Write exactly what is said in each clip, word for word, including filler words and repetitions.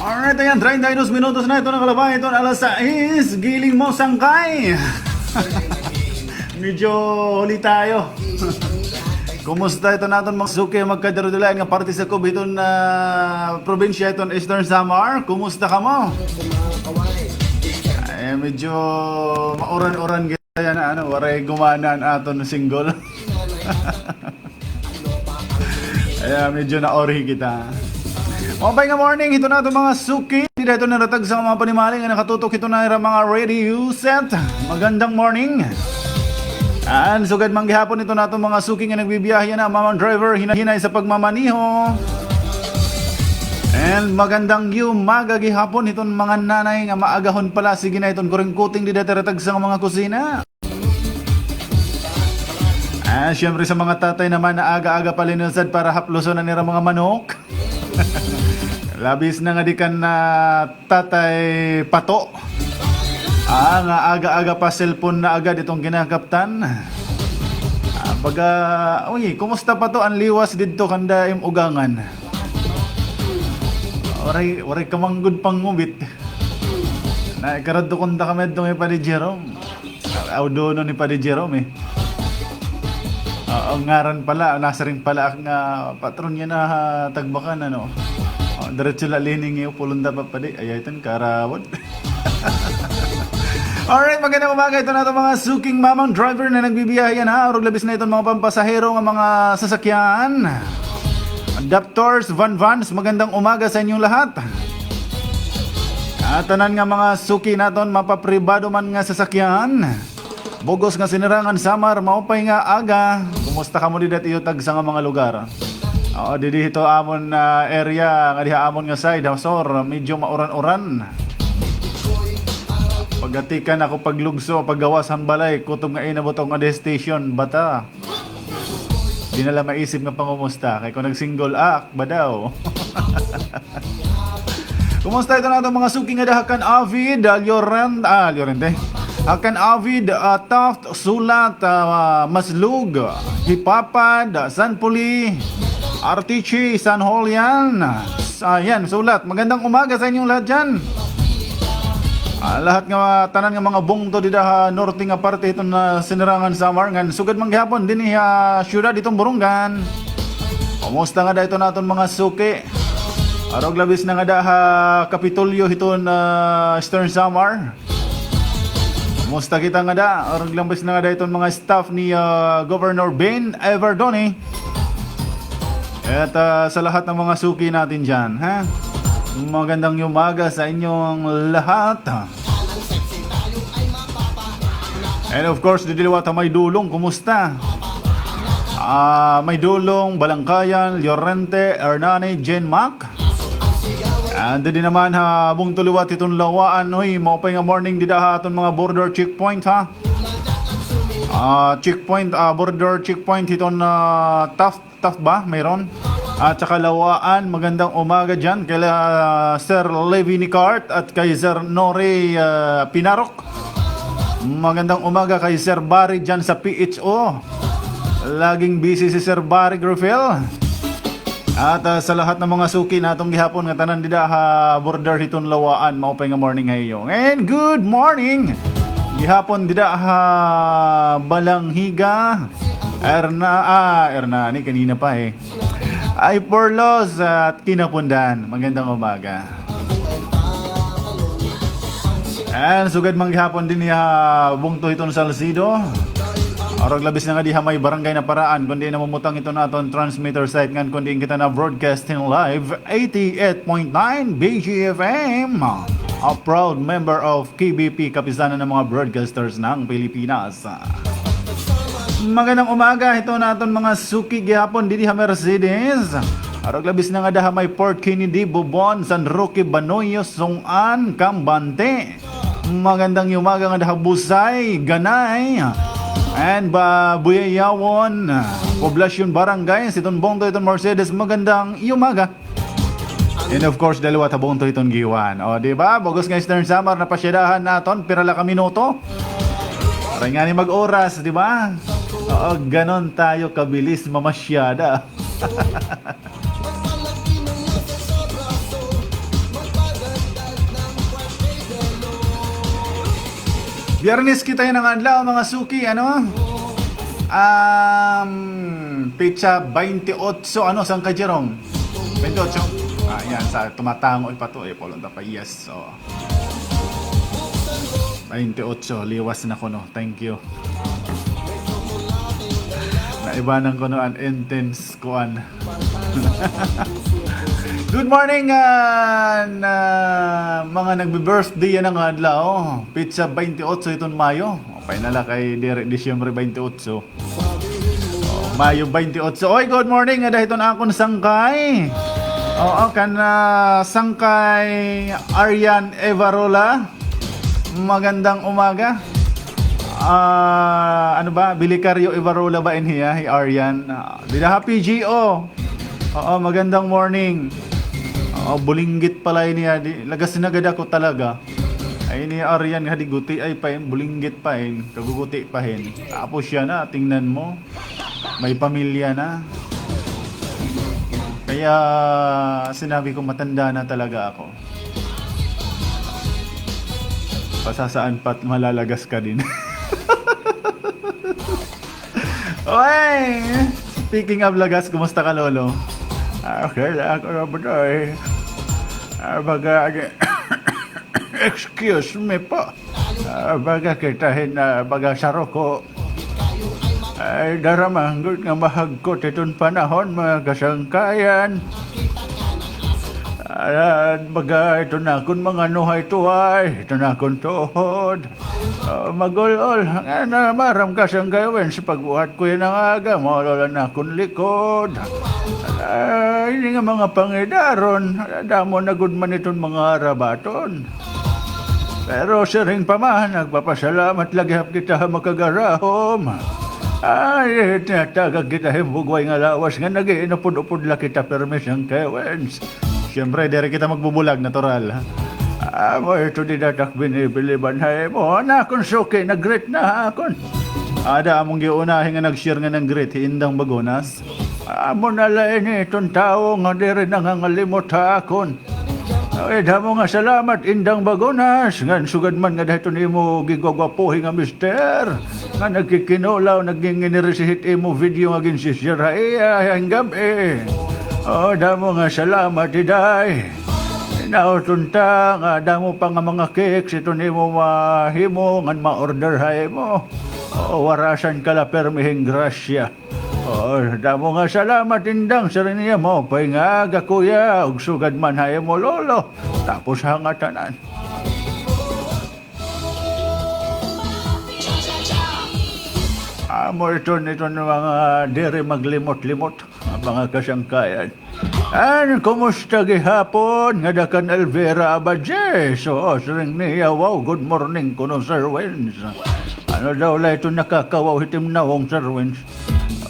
Alright, ayan, treinta y dos minutos na ito nakalabay, ito na alas sais, giling mo, sangkay. Medyo huli tayo. Kumusta ito naton mga suki, magkadaro-dulayan nga parte sa Cubao hiton, ah, probinsya hiton Eastern Samar? Kumusta kamo? Ay, medyo mauran-uran gid na, ano, waray gumana an aton single. Kaya medyo naurhi kita. Maupay nga morning hiton aton mga suki. Dida hiton naratag sa mga panimalay nga nakatutok hiton ira mga radio set. Magandang morning. An sugad man gihapon hiton aton mga suki nga nagbibiyahe yana, mga driver, hinay-hinay sa pagmamaneho. And magandang umaga gihapon hiton mga nanay nga maagahon pala, sige na hiton kuringkuting dida ha ira tagsa nga mga kusina. Ah, siyempre sa mga tatay naman na aga-aga pa linulsad para hapluson an ira mga manok. Labis na nga di kan, ah, Tatay Pato. Ah, nga aga-aga pa cellphone na agad iton kinakaptan. Ah, baga, uy, kumusta, Pato, an liwas didto kanda im ugangan? Waray, waray ka man gud pangngubit. Naikaradto kunta kami adto kay Padi Jerome. Aw, doon ni Padi Jerome, eh. Ah, ang ngaran pala, nasiring pala ak nga patron niya na, ha, Tagbakan, ano. Oh, diretso la lining iyo, pulong dapat, Padi. Ay, ay, iton, karawod. Alright, magandang umaga. Ito na itong mga suking mamang driver na nagbibiyahe yana, ha. Urog labis na itong mga pampasahero nga mga sasakyan. Adapters, van vans, magandang umaga sa inyong lahat. At tanan nga mga suki naton, mapapribado man nga sasakyan. Bug-os nga Sinirangan Samar, maupay nga aga. Kumusta kamo dida ha iyo tagsa nga mga lugar? Oo, didi hito amon, ah, area, nga diha amon nga side, ha, sur, medyo mauran-uran. Pagatikan ako, paglugso, paggawas han balay, kutob nga inabot ako nga destinasyon, bata. Di na la maisip nga pangumusta. Kay kon nag-single, ah, ba daw? Kumusta ito naton mga suki nga diha kan Avid, ah, Lloren-, ah, Llorente? Ah, kan Avid, ah, Taft, Sulat, ah, Maslug, Hipapad, San Poli, Artiche, San Julian. Ayan, Sulat. Magandang umaga sa inyong lahat dyan. Ah, lahat nga, tanan nga mga bungto dida ha norte nga parte hiton, ah, Sinirangan Samar, ngan sugad man gihapon dinhi ha syudad hiton Borongan. Kumusta ngada ito naton mga suki? Urog labis na ngada ha Kapitolyo hiton, ah, Eastern Samar. Kumusta kita ngada? Urog labis na ngada iton mga staff ni, ah, Governor Ben Evardone. At, ah, sa lahat ng mga suki natin dyan, ha? Magandang umaga sa inyong lahat. And of course, didi liwat ha Maydolong, kumusta? Ah, Maydolong, Balangkayan, Llorente, Hernani, Gen Mac. And didi naman ha bungto liwat hiton Lawaan, uy, maupay nga morning dida ha aton mga border checkpoint, ha? Ah, checkpoint, ah, border checkpoint hiton, ah, Taft, Taft ba? Mayroon. At saka Lawaan, magandang umaga dyan kay, ah, Sir Levi Nicart at kay Sir Nori, ah, Pinarok. Magandang umaga kay Sir Barry dyan sa P H O. Laging busy si Sir Barry Griffel. At, ah, sa lahat ng mga suki naton gihapon nga tanan dida ha border hiton Lawaan, maupay nga morning ha iyo. And good morning gihapon dida ha Balangiga, Erna, ah, Hernani, kanina pa, eh. Ay, Porlos at Kinapundan. Magandang umaga. And sugad man gihapon dinhi ha bungto hiton Salcedo. Urog labis na nga diha may barangay na paraan, kundi namumutang iton aton transmitter site ngan kundi kita na broadcasting live eighty-eight point nine B G F M. A proud member of K B P, Kapisanan ng mga Broadcasters ng Pilipinas. Magandang umaga hito naton mga suki gihapon didi ha Mercedes. Urog labis na nga daha may Fort Kennedy, Bobon, San Roque, Banoyo, Song-an, Cambante. Magandang umaga nga daha Busay, Ganay, and ba Buyayawon, Poblacion Barangay, siton bungto iton Mercedes. Magandang umaga. And of course, daliwat ha bungto hiton Guiuan. O, di ba? Bug-os nga Eastern Samar, napasyadahan naton, pira la ka minuto. Para ngani mag-oras, di ba? Oo, ganon tayo kabilis mamasyada. Biyernes kita yana nga adlaw, mga suki, ano? Um, petsa baynte otso, ano, sangkay, Jerome? Baynte otso? Ah, yan, sa tumatango pa to, eh, pulong ta pa, yes, so. Baynte otso, liwas na kuno. Thank you. Naibanan kuno an intense kuan. Good morning, ah, na mga nagbi-birthday yana nga adlaw. Petsa baynte otso iton Mayo. Apay na la kay diri Disyembre baynte otso. Mayo baynte otso. Oy, good morning. Ada hiton akon sangkay. Oo, kan, ah, sangkay Arian Evarola. Magandang umaga. Ah, ano ba? Bilicario Evarola ba in hiya? Hi Arian. Ah, dida ha P G O. Oo, magandang morning. Oo, bulinggit pala in hiya. Di, lagas na gad ako talaga. Ay, ini Arian nga di guti ay pa in, bulinggit pa in, kaguguti pa hin. Tapos siya na, tingnan mo. May pamilya na. Kaya sinabi ko, matanda na talaga ako. Pasasaan pa't malalagas ka din. Oy! Speaking of lagas, kumusta ka, Lolo? Ah, okay lang ako, Robotoy. Ah, baga, excuse me po. Ah, baga kita hin, ah, baga saruko. Ay, dara man gud nga mahagkot iton panahon, mga kasangkayan. Ah, baga iton akon mga nuhay-tuhay, iton akon tuhod. Ah, magul-ol. Nga na, maaram ka, Sangkay Wens, pagbuhat ko yana nga aga, maul-ol an akon likod. Ah, ini nga mga pangidaron, damo na gud man iton mga harabaton. Pero siring pa man, nagpapasalamat la gihap kita ha makagarahom. Ay, tinatagak kita hin bugway nga lawas nga nag-iinupod-upod la kita pirmi, Sangkay Wens. Siyempre, diri kita magbubulag, natural. Amo ito dida tak binibiliban ha imo. An akon suki, nag-greet na ha akon. Ada amon giunahi nga nag-share nga nag-greet, hi Indang Bagonas. Amo na la ini iton tawo nga diri nangangalimot ha akon. Ay, damo nga salamat, Indang Bagonas, ngan sugad man ngada hiton imo gigwagwapohi nga mister nga nagkikinulaw, nagnginginiris hit imo video nga ginsi-share ha iya hangin gab-i. Oh, damo nga salamat, Iday. Nauton ta nga damo pa nga mga cakes iton imo mahimo ngan ma-order ha imo. Oh, warasan ka la pirmi hin grasya. Oh, damo nga salamat, Indang, siring niya, maupay nga aga, kuya, ug sugad man ha imo lolo. Tapos ha ngatanan. Amo iton, iton mga diri maglimot-limot, mga kasangkayan. An, kumusta gihapon ngada kan Elvira Abadjes? Oo, siring niya, wow, good morning kuno, Sir Wens. Ano daw la iton nakakawaw hit im nawong, Sir Wens?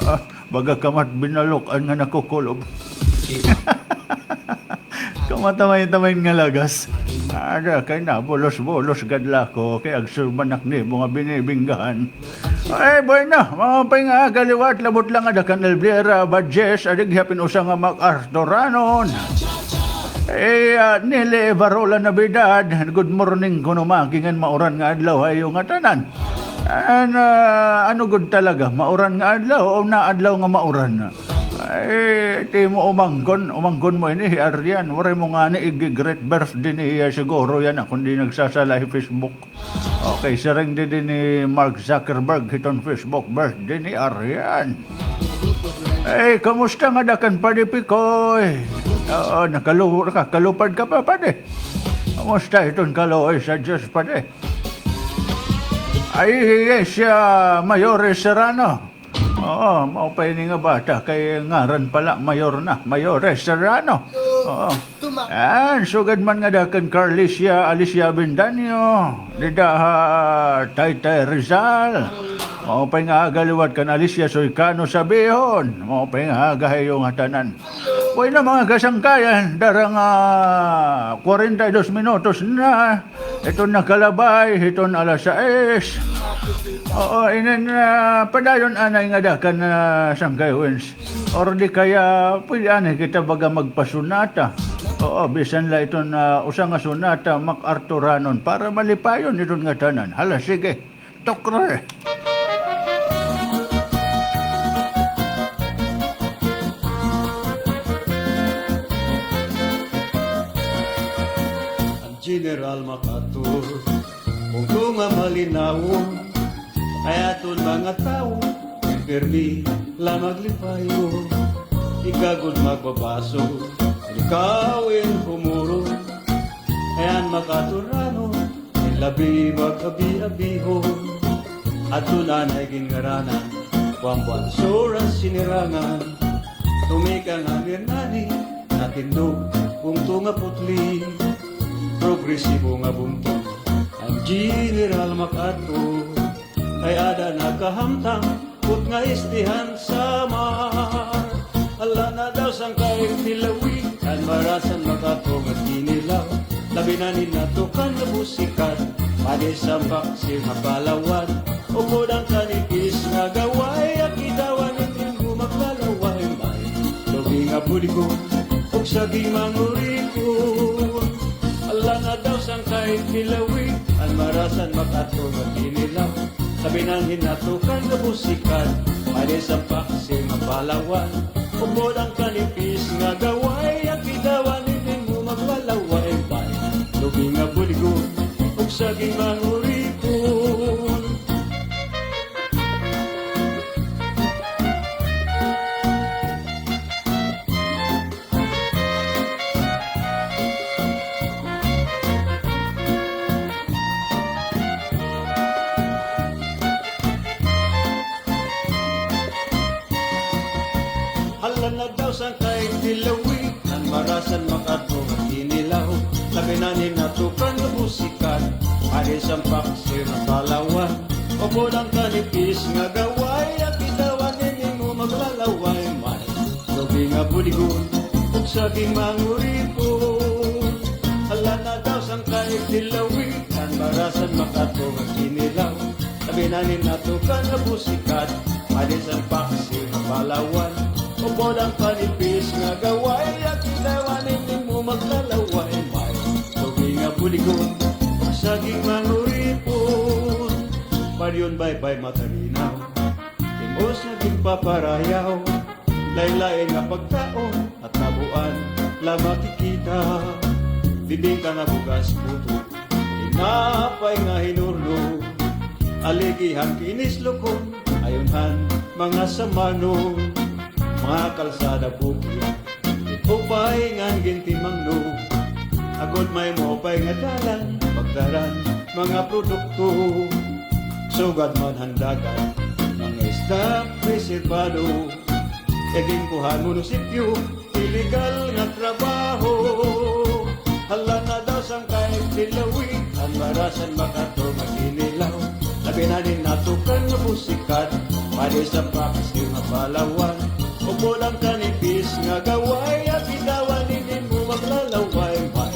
Ah, baga kamat binalok-an nga nakukulob. Kamatamay-tamay nga lagas. Ada kay nabulos-bulos gad la ako kay agsubanak nimo nga binibinggahan. Ay, bueno, maupay nga aga liwat, labot la ngada kan Elvira Badjes, adighi ha pin-usa nga MacArthuranon. Eh, ah, Nili Barola Navidad, good morning kuno, Maki, ngan mauran nga adlaw ha iyo ngatanan. An, ah, ano gud talaga, mauran nga adlaw o naadlaw nga mauran? Ay, it imo umangkon, umangkon mo ini, hi Arian. Waray mo ngani igi-greet birthday niya siguro yana, kon di nagsasala hi Facebook. Okay, siring didi ni Mark Zuckerberg hiton Facebook, birthday ni Arian. Ay, kumusta ngada kan Padi Pikoy? Oo, nakalu-, nakakalupad ka pa, Padi. Kumusta iton kaluoy sa Diyos, Padi? Ay, yes, siya, Mayores Serrano. Oo, maupay ini nga bata kay ngaran pa la, mayor na. Mayores Serrano. Oo. An, sugad man ngada kan Carlicia Alicia Avendaño, dida ha Taytay, Rizal. Maupay nga aga liwat kan Alicia Soycano Sabihon. Maupay nga aga ha iyo ngatanan. Bueno, mga kasangkayan, dara nga kwarenta y dos minutos na iton nakalabay hiton alas sais. Oo, inin, ah, padayon anay ngada kan, ah, Sangkay Wins. Or di kaya, pwede anay kita baga magpasunata. Oo, bisan la iton, ah, usa nga sunata, MacArthuranon, para malipayon iton ngatanan. Hala, sige. Tukre. An General MacArthur, bungto nga malinawon, kay aton mga tawo, pirmi la maglipayon. Ikaw gud magbabaso, ikaw in humuro, kay an MacArthuranon, labi mag-abi-abihon. Adto na anay ginngaranan, Juan Buan Sura Sinirangan. Tumikang an Hernani, natindog, bungto nga putli. Progresibo nga bungto, an General MacArthur. Kay ada nakahamtang, Put nga istihan Samar. Hala na daw Sangkay Tilawi, an marasan makatunga kinilaw. Labi na nin natukan nga busikat, padi sa paksiw nga palawan. Upod an kanipis nga gaway, akidawan nin mo maglalaway may. Lubi nga buligon, ug saging manguripon. Hala na daw Sangkay Tilawi, an marasan makatunga kinilaw. Labi na nin natukan nga busikat, padi sa paksiw nga palawan. Upod an kanipis nga gaway, akidawan nin mo maglalaway may. Lubi nga buligon, ug saging manguripon. Hala na daw Sangkay Tilawi, an marasan makatunga kinilaw. Labi na nin natukan nga busikat, padi sa paksiw nga palawan. Upod an kanipis nga gaway, akidawan nin mo maglalaway may. Lubi nga buligon, ug saging manguripon. Hala na daw Sangkay Tilawi, an marasan makatunga kinilaw. Labi na nin natukan nga busikat, padi sa paksiw nga palawan. Upod an kanipis nga gaway, akidawan nin mo maglalaway may. Lubi nga buligon, ug saging manguripon. Padayon baybay matarinaw. Timos nga ginpaparayaw, lain-lain nga pagkaon, at tabuan la makikita. Bibingka nga bugas puto, tinapay nga hinurno, aligihan kinis lukon, ayon han mga Samarnon. Mga kalsada bukid, upay ngan gintimangno, agod may maupay nga dalan, pagdaran mga produkto. Sugad man han dagat, mga isda preserbado, iginkuha han munisipyo, ilegal nga trabaho. Hala na daw Sangkay Tilawi, an marasan makatunga kinilaw. Labi na nin natukan nga busikat, padi sa paksiw nga palawan. Upod an kanipis nga gaway, akidawan nin mo maglalaway may.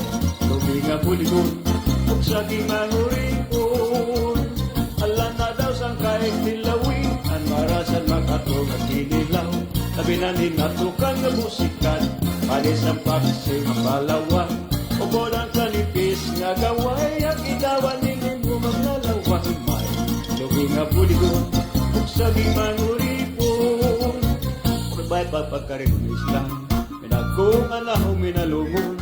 Lubi nga buligon, ug saging manguripon. Hala na daw Sangkay Tilawi, an marasan makatunga kinilaw. Labi na nin natukan nga busikat, padi sa paksiw nga palawan. Upod an kanipis nga gaway, akidawan nin mo maglalaway may. Lubi nga buligon, ug saging manguripon. Upod baybay pagkarigon isla, minagkong an ahong minalungon.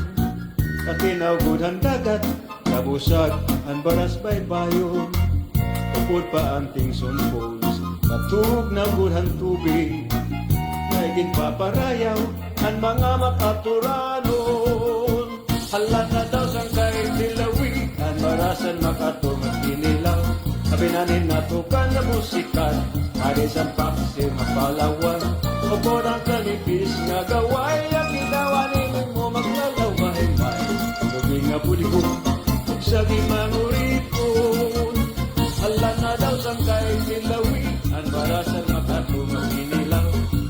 Katinaw gud han dagat, kabusag an baras baybayon. Upod pa an Tingson Falls, katugnaw gud han tubig. May ginpaparayaw an mga makaturanon. Hala na daw Sangkay Tilawi, an marasan makatunga kinilaw. Labi na nin natukan nga busikat, padi sa paksiw nga palawan. Upod an kanipis nga gaway, akidawan nin mo maglalaway may. Lubi nga buligon, ug saging manguripon. Hala na daw Sangkay Tilawi, an marasan makatunga kinilaw.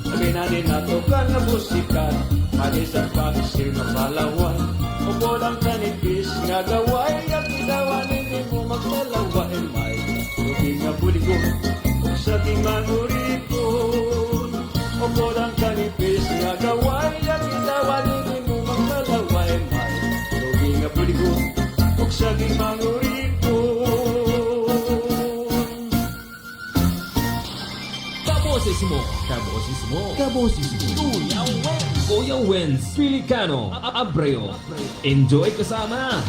Labi na nin natukan nga busikat, padi sa paksiw nga palawan. Upod an kanipis nga gaway, akidawan nin mo maglalaway may. Lubi nga buligon, Mangurikon, upod an kanipis nga gaway, an bitawan ini mo magkalaway, may lubi nga buligon, ug saging mangurikon. Kaboses mo, kaboses mo, kaboses mo. Kuya Wens, Kuya Wens Pilicano, a-, Abreu. Enjoy kasama.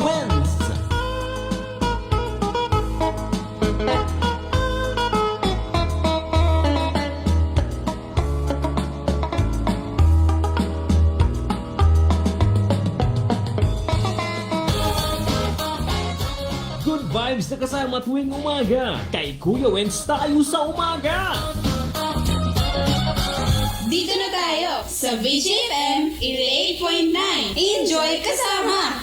Wins! Good vibes na kasama tuwing umaga. Kay Kuya Wens tayo sa umaga. Dito na tayo sa V J F M eighty-eight point nine. Enjoy kasama!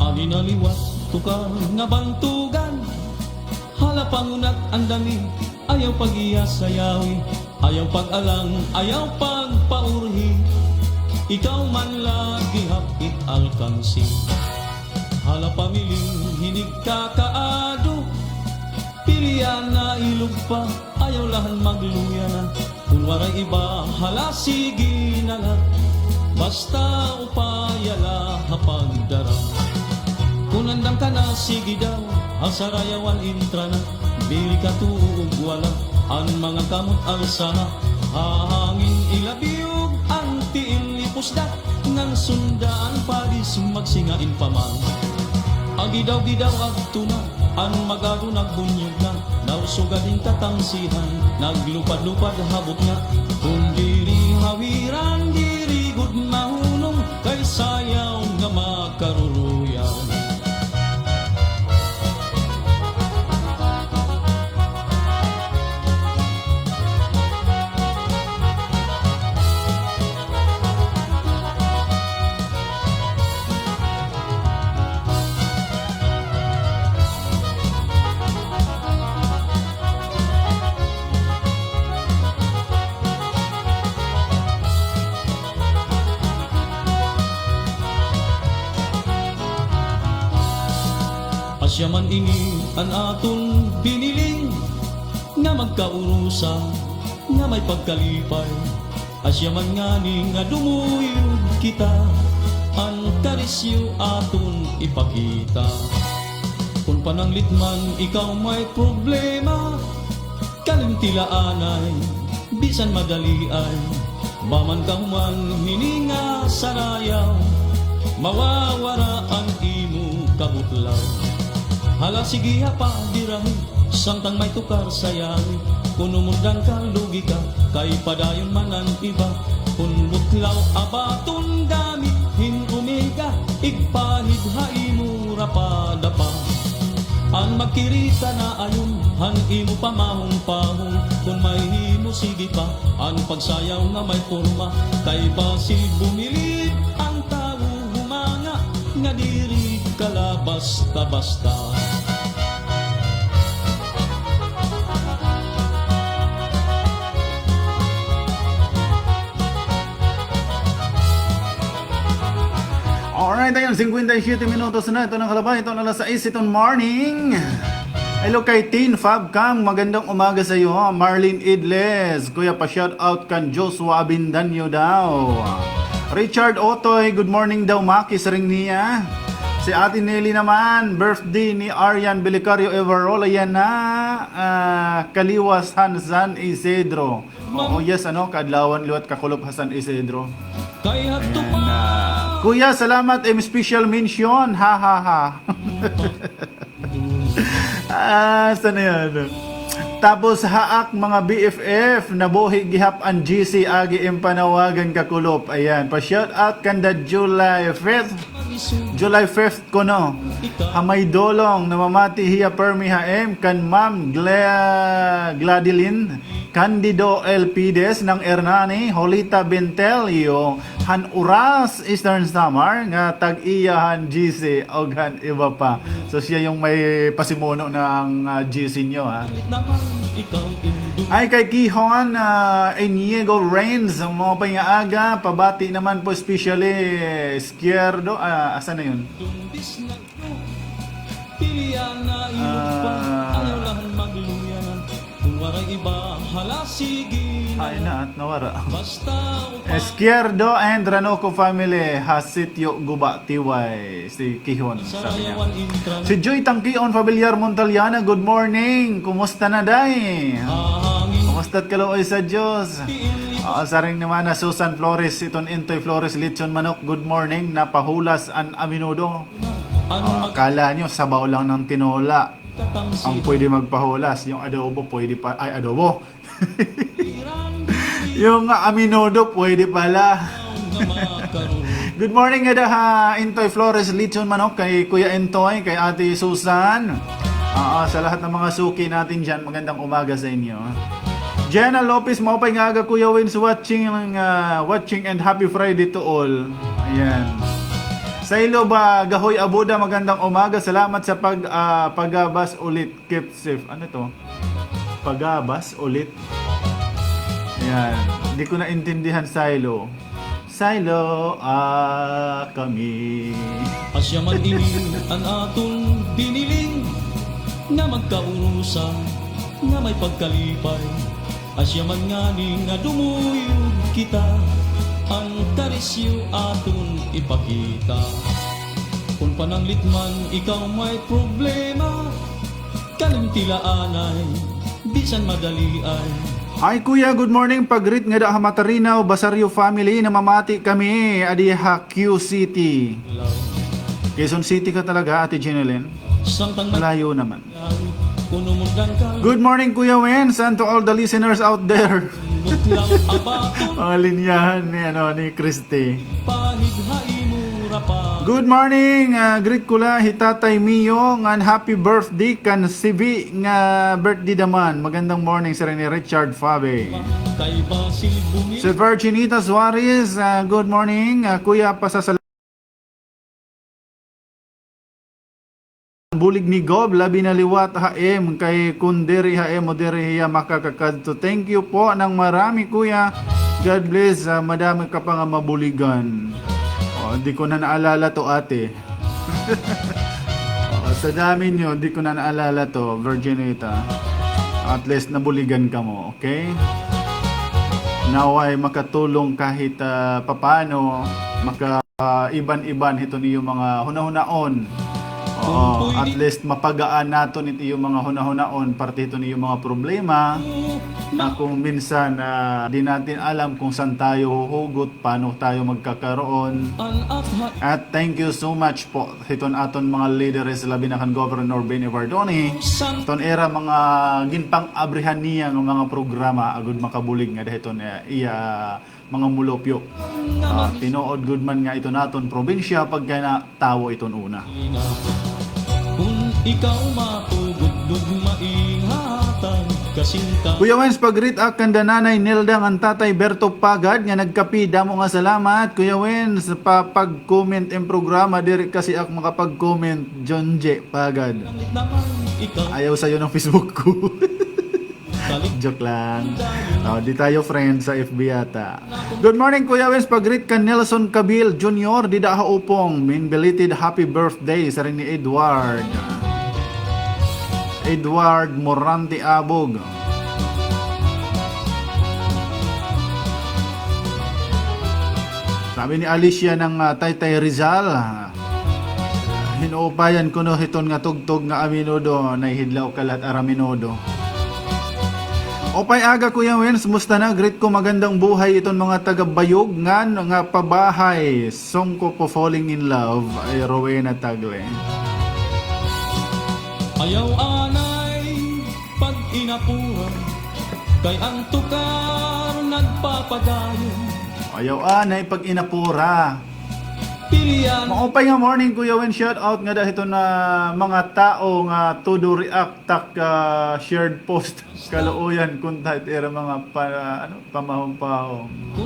Adi na liwat tukar nga bantugan, hala pangunat an dami, ayaw pag-iya sayawi, ayaw pag-alang, ayaw pagpaurhi, ikaw man la gihap it alkansi. Hala pamiling hinig kakaado, pilian na ilog pa, ayaw la han magluya na. Kun waray iba, hala sige na la, basta upaya la ha pagdara. Kun andam ka na, sige daw, ha sarayawan intra na. Diri ka tuog wala, an mga kamot alsa na. Ha hangin ilabiyog, an tiil ipusda, ngan sunda an padis magsingain pa man. Agidaw-gidaw adto na, an mag-ado nagbunyog na, nausog adin katangsihan, naglupad-lupad ha butnga. Kun diri hawiran, diri gud mahunong, kay sayaw nga makaruruyaw. Asya man ini an aton biniling nga magkaurusa, nga may pagkalipay. Asya man ngani nga dumuyog kita, an karisyo aton ipakita. Kun pananglit man ikaw may problema, kalimti la anay, bisan madali ay, ba man ka human hini nga sarayaw, mawawara an imo kabutlaw. Hala, sige ha pabirahi, samtang may tukar sayawi, kun umundang ka, lugi ka, kay padayon man an iba. Kun butlaw abaton dami, hin umiga, igpahid ha imo rapadapa. An magkirita na ayon, han imo pamahong-pahong, kun mahimo, sige pa, an pagsayaw nga may porma, kay basi bumilib an tawo humanga, nga diri ka la basta-basta. Alright, ayan, singkwenta y siyete minutos na. Ito na kalabay, ito na alas sais, iton morning. Hello kay Teen Fab Cam, magandang umaga sa iyo. Marlene Idles, Kuya, pa-shout out kan Joshua Abindanyo daw. Richard Otoy, good morning daw, makisiring niya. Si Ate Nelly naman, birthday ni Arian Belicario Everol, ayan na, ah, kaliwas han San Isidro. Oo, yes, ano, kaadlawan liwat kakulop ha San Isidro. Ayan na. Kuya, salamat im special mention. Ha, ha, ha. Ah, sana yan. Tapos, haak mga B F F, nabuhi gihap an G C agi im panawagan kakulop. Ayan, pa-shout out kanda July fifth. July fifth kuno. Ha Maydolong, namamati hiya permi ha im kan Ma'am Gla-, Gladilyn Candido L. Pides, Nang Hernani, Jolita Bentelio, han Oras, Eastern Samar, nga tag-iya han G C, ug han iba pa. So, siya yung may pasimuno ng, ah, G C nyo, ha? Ay, kay Kihon, ah, Inigo Rains, maupay nga aga, pabati naman po, especially Izquierdo, ah, asa na yun? Ah, ay na, at nawara. Izquierdo and Ranoco family, ha Sitio Guba, Tiway. Si Kihon, sabi niya. Si Joy Tangkion Familiar Montaliana, good morning. Kumusta na, day? Kumusta it kaluoy sa Diyos? Oo, siring naman na Susan Flores, iton Intoy Flores, lechon manok, good morning. Napahulas an amenudo. Ah, akala niyo, sabaw lang ng tinola ang pwede magpahulas. Yung adobo, pwede pa, ay, adobo. Yung amenudo, pwede pala. Good morning ngada ha Intoy Flores, lechon manok, kay Kuya Intoy, kay Ate Susan. Ah, sa lahat ng mga suki natin dyan, magandang umaga sa inyo. Jenna Lopez, maupay nga aga, Kuya Wins, watching, ah, watching and happy Friday to all. Ayan. Saylo ba, Gahoy Abuda, magandang umaga. Salamat sa pag, ah, pagabas ulit. Keep safe. Ano to? Pagabas ulit. Ayan. Hindi ko naintindihan, Saylo. Saylo, ah, kami. Asya man ini an aton biniling nga magkaurusa nga may pagkalipay. Asya man ngani nga dumuyog kita, an karisyo aton ipakita. Kun pananglit man ikaw may problema, kalimti la anay, bisan madali ay. Hi, Kuya. Good morning. Pag-greet ngada ha Matarinaw, Basario family. Namamati kami adi ha Q City. Quezon City ka talaga, Ate Jeneline? Malayo naman. Good morning, Kuya Wins, and to all the listeners out there. Mga linyahan ni, ano, ni Christy. Good morning, ah, greet ko la hi Tatay Mio, ngan happy birthday kan Sibi nga birthday daman. Magandang morning, siring ni Richard Fabe. Si Virginita Suarez, ah, good morning, ah, Kuya, pasasal- Bulig ni Gob, labi na liwat ha im, kay kun diri ha im o diri hiya makakakadto. Thank you po ng marami, Kuya. God bless. Ah, madami ka pa nga mabuligan. Oh, di ko na naalala to, ate. Oh, sa dami niyo, di ko na naalala to, Virginita. At least nabuligan kamo, okay? Naway makatulong kahit, ah, papano, maka- ah, iban-iban hiton iyo mga hunahunaon. Oo, at least mapagaan naton it iyo mga hunahunaon, parte hiton iyo mga problema na kung minsan, ah, di natin alam kung saan tayo huhugot, paano tayo magkakaroon. At thank you so much po hiton aton mga leaders, labi na kan Governor Ben Evardone, hiton ira mga ginpang-abrihan niya nga mga programa, agod makabulig ngada hiton, eh, iya mga mulupyo. Ah, tinuod gud man nga iton aton probinsya, pagka na tawo iton una. Kuya Wens, pag-greet ak kanda Nanay Nelda ngan Tatay Berto Pagad nga nagkape, damo nga salamat. Kuya Wens, pa-, pag-comment in programa, diri kasi ak makapag-comment, Jonje Pagad. Ayaw sa'yo ng Facebook ko. Joke lang. Oh, di tayo friends sa F B yata. Good morning, Kuya Wens. Pag-greet kan Nelson Cabil Junior, dida ha Upong. Min belated happy birthday, siring ni Edward. Edward Morante Abog. Sabi ni Alicia ng, ah, Taytay Rizal, hinuupayan kuno hiton nga tugtog nga aminudo, nahihidlaw ka lahat ara minudo. Upay aga, Kuya Wens, musta na? Greet ko magandang buhay iton mga taga Bayog ngan nga pabahay. Song ko po Falling in Love, ay Rowena Tagle. Ayaw anay pag-inapura, kay ang tukar nagpapadayon. Ayaw anay pag-inapura. Maupay nga morning, Kuya Wen. Shout out ngada hiton mga tawo nga todo react tak, ah, shared post. Kaluoyan kunta it ira mga pa-, ano, pamahong-pahong.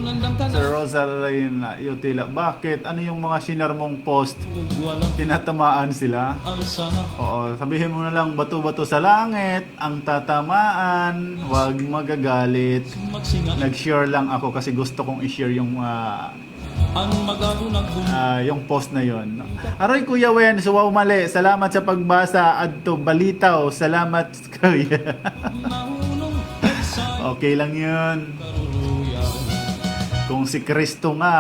Sir Rosalyn, ah, Yutila, bakit? Ano yung mga shinare mong post? Tinatamaan sila? Oo, sabihin mo na lang, bato-bato sa langit ang tatamaan, wag magagalit. Nag-share lang ako kasi gusto kong i-share yung, ah, ah, yung post na yon. Aroy, Kuya Wen, suwaw mali. Salamat sa pagbasa. Adto Balitaw. Salamat, Kuya. Okay lang yun. Kung si Kristo nga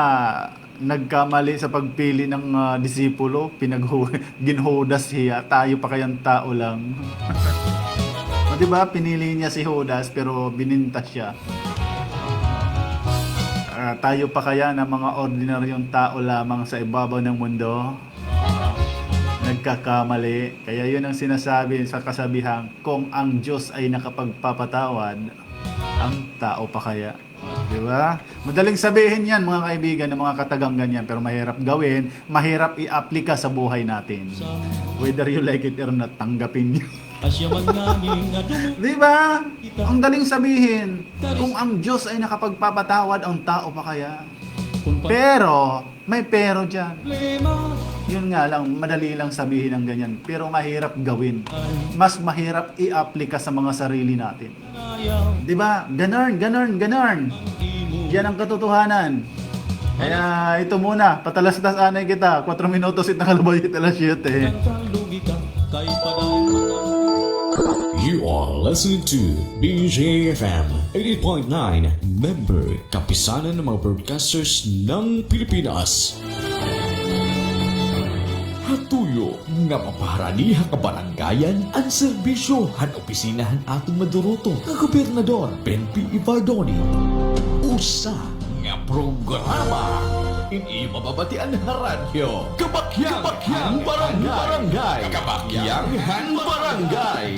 nagkamali sa pagpili ng, ah, disipulo, pinaghu-, ginhudas hiya, tayo pa kayang tao lang. O, di ba? Pinili niya si Judas, pero binintas siya. Ah, tayo pa kaya na mga ordinaryong tao lamang sa ibabaw ng mundo? Nagkakamali. Kaya yun ang sinasabi sa kasabihan, kung ang Diyos ay nakapagpapatawad, ang tao pa kaya? Di ba? Madaling sabihin yan, mga kaibigan, ng mga kataganggan yan, pero mahirap gawin, mahirap i-aplika sa buhay natin. Whether you like it or not, tanggapin niyo. Di ba? Ang daling sabihin, kung ang Diyos ay nakapagpapatawad, ang tao pa kaya? Pero, may pero dyan. Yun nga lang, madali lang sabihin ang ganyan, pero mahirap gawin. Mas mahirap i-aplika sa mga sarili natin. Di ba? Ganarn, ganarn, ganarn. Yan ang katotohanan. Kaya ito muna, patalastas anay kita. Kwatro minutos it nakalabay it alas siyete. You are listening to B J F M eighty point nine, member, Kapisanan ng mga Broadcasters ng Pilipinas. Hatuyo nga mapaharani ha kabarangayan an serbisyo han opisina han aton maduruto nga Gobernador Ben P Evardone. Usa nga programa in iyo mababatian ha radyo. Kabakyang, Kabakyang han Barangay. Barangay. Kabakyang han Barangay.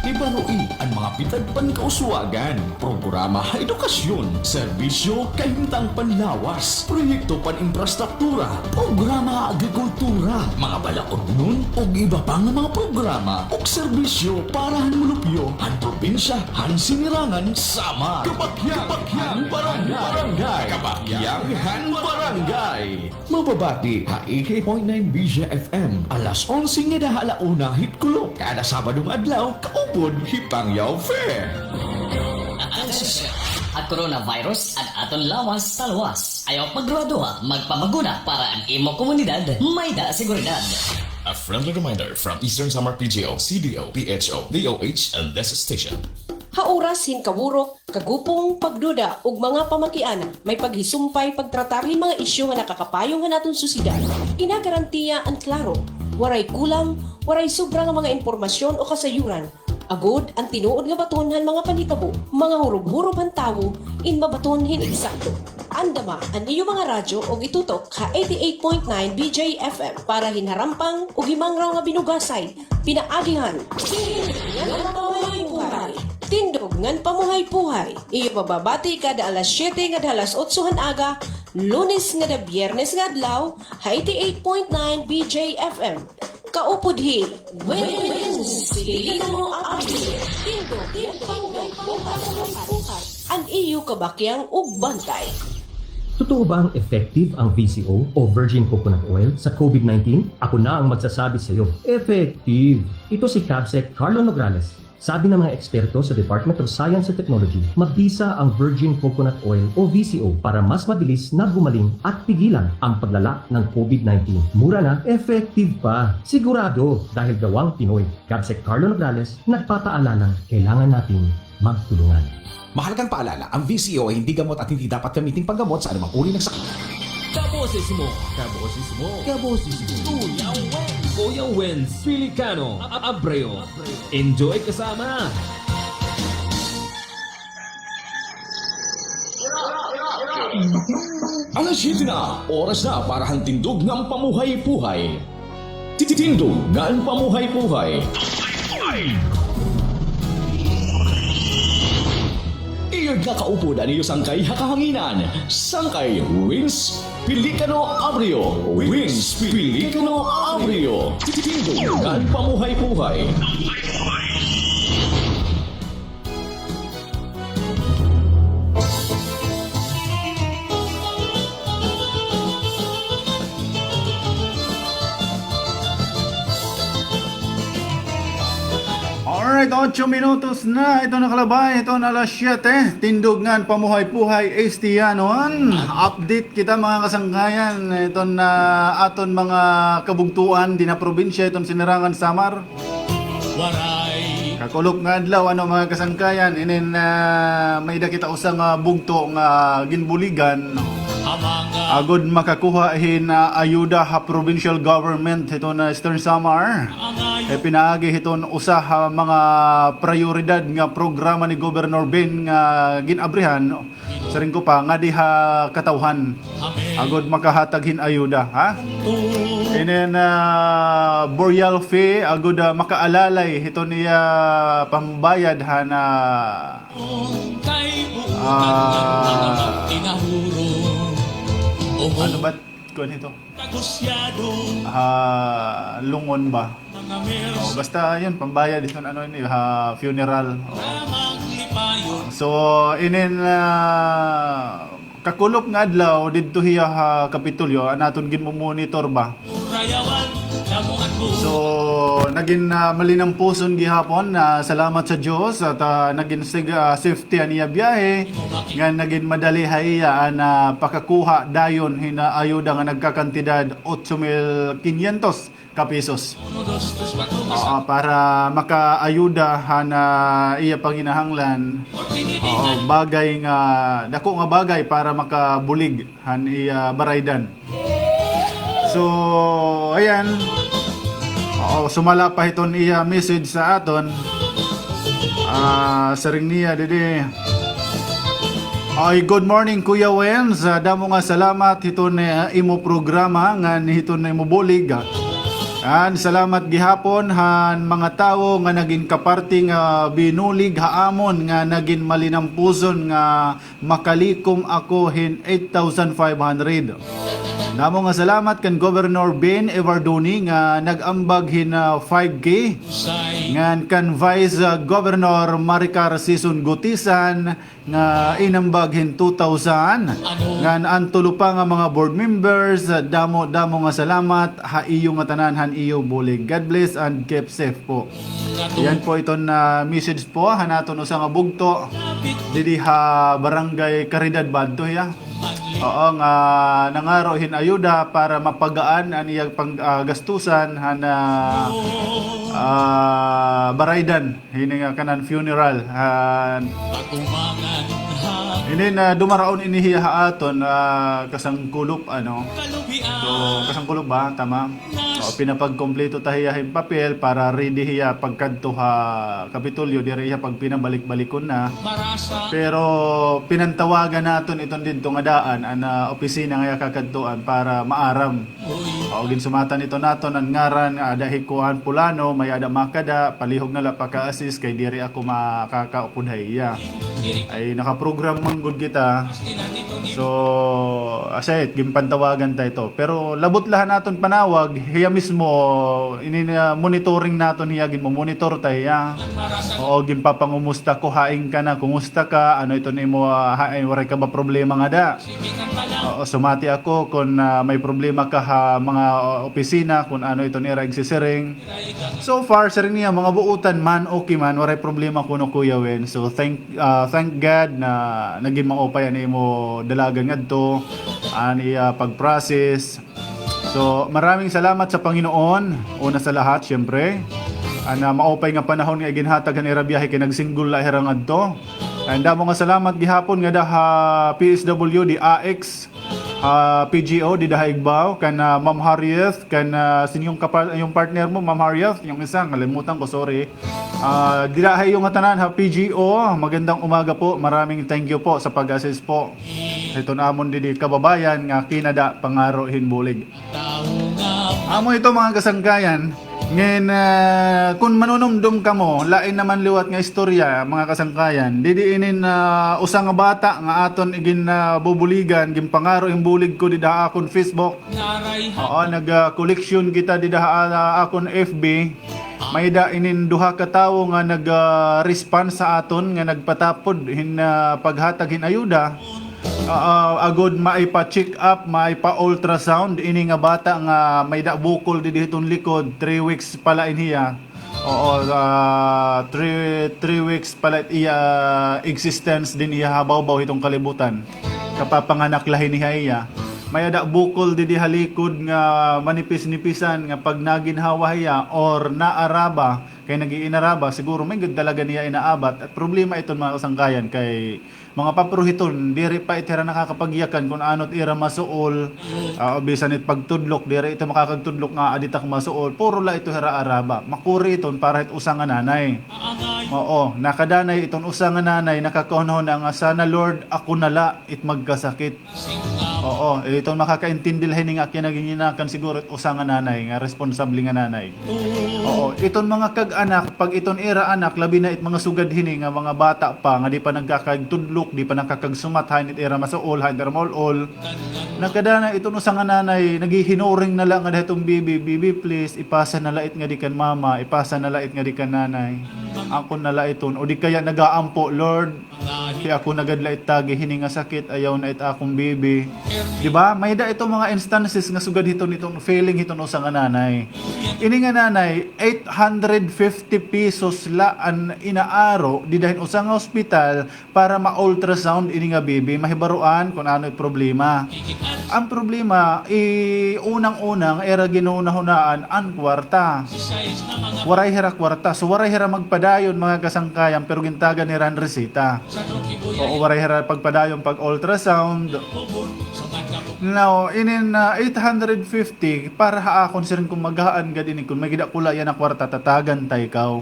Ibaroi an mga pitad pan kauswagan. Programa ha edukasyon, serbisyo, kahimtang panlawas, proyekto pan-imprastruktura, programa ha agrikultura, mga balaodnon, ug iba pa nga mga programa ug serbisyo para han molupyo han probinsya han Sinirangan, Samar. Kabakyang, Kabakyang han Barangay. Barangay. Kabakyang han Barangay. Mababati ha eighty-eight point nine B J F M, alas onse ngada ha ala una hit kulop, kada Sabado nga adlaw, kaupod hi Pangyaw Fair. Atensyon! Ha coronavirus an aton lawas talwas. Ayaw pagduha-duha, magpamaguna para an imo komunidad may-ada seguridad. A friendly reminder from Eastern Samar P G O, C D O, P H O, D O H, and this station. Ha oras hin kaburok, kagupong, pagduda ug mga pamakiana, may paghisumpay pagtratar hin mga isyu nga nakakapayong han aton sosyedad. Ginagarantiya an klaro, waray kulang, waray sobra nga mga impormasyon o kasayuran. Agod an tinuod nga baton han mga panhitabo, mga hurob-hurob han tawo in mabaton hin eksakto. Andama an iyo mga radyo ug itutok ha eighty-eight point nine B J F M para hin harampang ug himangraw nga binugasay, pinaagi han Tindog ngan Pamuhay-Puhay. Tindog ngan Pamuhay-Puhay. Iyo mababati kada alas siyete ngada alas otso han aga, Lunes ngada Biyernes nga adlaw, ha eighty-eight point nine B J F M. Kaupod hi Wins Pilipino Update. Tindog ngan Pamuhay-Puhay. An iyo kabakyang ug bantay. Totoo ba ang effective ang V C O o virgin coconut oil sa COVID nineteen? Ako na ang magsasabi sa iyo. Effective! Ito si Kabsec Carlo Nograles. Sabi ng mga eksperto sa Department of Science and Technology, mabisa ang virgin coconut oil o V C O para mas mabilis na gumaling at pigilan ang paglala ng COVID nineteen. Mura na, effective pa. Sigurado, dahil gawang Pinoy. Kabsec Carlo Nograles, nagpapaalalang kailangan nating magtulungan. Mahalagang paalala, ang V C O ay hindi gamot at hindi dapat gamiting panggamot sa anumang uri ng sakit. Kaboses mo. Kaboses mo. Kaboses mo. Kuya Wens. Kuya Wens Pilicano. A-, Abreu. Enjoy kasama. Alas siyete na, oras na para han Tindog ngan Pamuhay-Puhay. Tindog ngan Pamuhay-Puhay. Nagakaupod an iyo sangkay ha kahanginan. Sangkay Wins Pelicano Abrio. Wins Pelicano Abrio. Tindog ngan pamuhay-puhay. Alright, otso minutos na ito nakalabay, ito na alas siyete. Tindog ngan pamuhay-puhay, Estiyanon. Update kita, mga kasangkayan. Ito na aton mga kabugtoan, dinhi ha probinsya, iton Sinirangan Samar. Kakulop nga adlaw, ano, mga kasangkayan, inin, ah, may-ada kita usa nga bugto nga ginbuligan. Agod makakuha hin, ah, ayuda ha provincial government hiton Eastern Samar. Kay pinaagi hiton usa ha mga prayoridad nga programa ni Governor Ben nga gin-abrihan. Siring ko pa, ngadi ha katawhan. Agod makahatag hin ayuda, ha? Inin, ah, burial fee, agod, ah, makaalalay hiton iya pambayad han, ah, ah, ano ba, kuan hito? Ah, lungon ba? O, basta yun, pambayad hiton ano ini, ha funeral. O. So, inin, ah, kakulop nga adlaw, didto hiya ha Kapitolyo, an aton ginmomonitor ba? So, nagin, ah, malinampuson gihapon. Ah, salamat sa Diyos at, ah, nagin sig-, ah, safety an iya biyahe. Nga nagin madali ha iya an, ah, pakakuha dayon hin, ah, ayuda nga nagkakantidad otso mil kinyentos ka pesos. Oo, para makaayuda han, ah, iya panginahanglan. Oo, bagay nga, dako nga bagay para makabulig han iya baraydan. So, ayan. Oo, sumala pa hiton iya message sa aton. Ah, siring niya didi. Ay, good morning, Kuya Wens. Ah, damo nga salamat hiton, ah, imo programa ngan hiton imo bulig. An salamat gihapon han mga tawo nga nagin kaparte nga binulig ha amon nga nagin malinampuson nga makalikom ako hin eight thousand five hundred. Damo nga salamat kan Governor Ben Evardone nga nag-ambag hin, ah, five K. Ngan kan Vice, ah, Governor Maricar Sison Gutisan nga inambag hin two thousand. Ngan an tulo pa nga mga board members, ah, damo, damo nga salamat ha iyo ngatanan han iyo bulig. God bless and keep safe po. Yan po iton, ah, message po han aton usa nga bugto didi ha Barangay Caridad ba adto hiya. Oo, nga nangaro hin ayuda para mapagaan an iya pang, ah, gastusan han, ah, ah, baraydan. Hini nga kanan funeral. Ah, ini na dumaraon ini hiya ha aton, ah, kasangkulop, ano. So, kasangkulop ba? Tama? O, pinapagkumpleto ta hiya hin papel para ready hiya pagkadto ha Kapitolyo, diri hiya pagpinabalik-balikon na. Pero pinantawagan naton iton didto nga daan, an, ah, opisina nga iya kakadtuan para maaram. O, ginsumatan ito naton an ngaran, nga ada hi kuan pulano, may-ada makada, palihog na la paka-assist kay diri ako makakaupod ha iya. Ay, nakaprogram man gud kita. So, asya it, ginpantawagan ta ito. Pero labot la han aton panawag, hiya mismo, ini na monitoring naton hiya, ginmomonitor ta hiya. Oo, ginpapangumusta ko, hain ka na, kumusta ka, ano iton imo, ah, hain, waray ka ba problema ngada? Oo, sumati ako kon, ah, may problema ka ha mga, ah, opisina, kon ano iton ira igsisiring. So far, siring niya, mga buotan man, okay man, waray problema kuno, Kuya Wen. So, thank, ah, thank God na nagin maupay an imo dalagan ngadto, an iya pag-process. So, maraming salamat sa Panginoon, una sa lahat, siyempre. An, ah, maupay nga panahon nga iginhatag han ira biyahe kay nagsinggol la hira ngadto. And damo nga salamat gihapon ngada ha P S W D, A X, ah, P G O dida ha Igbaw, kan, ah, Ma'am Harriet, kan, ah, sin-o nga kapa-, yung partner mo, Ma'am Harriet, yung isa, nalimutan ko, sorry. Ah, dida ha iyo ngatanan ha P G O, magandang umaga po, maraming thank you po sa pag-assist po. Hiton amon didi kababayan nga kinada pangaro hin bulig. Amo ito, mga kasangkayan. Ngan, ah, kun manunumdom kamo, lain naman liwat nga istorya, mga kasangkayan. Didi inin, ah, usa nga bata nga aton igin, ah, bubuligan, ginpangaro in bulig ko dida ha akon Facebook. Oo, nag, ah, koleksyon kita dida ha, ah, akon F B. May-ada inin duha ka tawo nga nag, ah, response sa aton nga nagpatapod hin, ah, paghatag hin ayuda. Ah, ah, agod maipa-check up, maipa-ultrasound ini nga bata nga may-ada bukol didi hiton likod, three weeks pa la in hiya. Oo, ah, three, three weeks pa la it iya existence dinhi ha bawbaw hiton kalibutan. Kapapanganak la hini ha iya. May-ada bukol didi ha likod nga manipis-nipisan nga pag naginhawa hiya or naaraba, kay nag-iinaraba, siguro may gud talaga niya inaabat. At problema iton, mga kasangkayan, kay mga papro hiton, diri pa it hira nakakapagyakan kun ano it ira masuol. Ah, bisan it pagtudlok, diri ito makakagtudlok nga adi tak masuol. Puro la ito hira araba. Makuri iton para hit usa nga nanay. Oo, nakadanay iton usa nga nanay, nakakahunahuna nga, "Sana, Lord, ako na la it magkasakit." Oo, iton makakaintindi la hini nga akyan na ginhinakan siguro it usa nga nanay, nga responsable nga nanay. Oo, iton mga kag-anak, pag iton ira anak, labi na it mga sugad hini nga mga bata pa, nga di pa nagkakagtudlok, di pa nakakagsumat, hain it ira masuol, hain it ira maul-ol. Nagkadana iton usa nga nanay, naghihinuring na la ngada hiton bibi, "Bibi, please, ipasa na la it ngadi kan mama, ipasa na la it ngadi kan nanay. Akon na la iton." O di kaya nagaampo, "Lord, kay ako na gad la it tagi hini nga sakit, ayaw na it akon bibi." Di ba? May-ada ito mga instances nga sugad hiton, iton feeling hiton usa nga nanay. Ini nga nanay, eight hundred fifty pesos la an inaaro dida hin usa nga ospital para ma-ultrasound ini nga bibi, mahibaroan kun ano it problema. An problema, i-, unang-unang ira ginhunahunaan an kwarta. Waray hira kwarta. So, waray hira magpadayon, mga kasangkayan, pero gintagan hira hin resita. Oo, waray hira pagpadayon pag-ultrasound. Now, inin, ah, eight hundred fifty, para ha akon, siring ko, maghaan gad ini, kun may gida ko la yana kwarta, tatagan ta ikaw.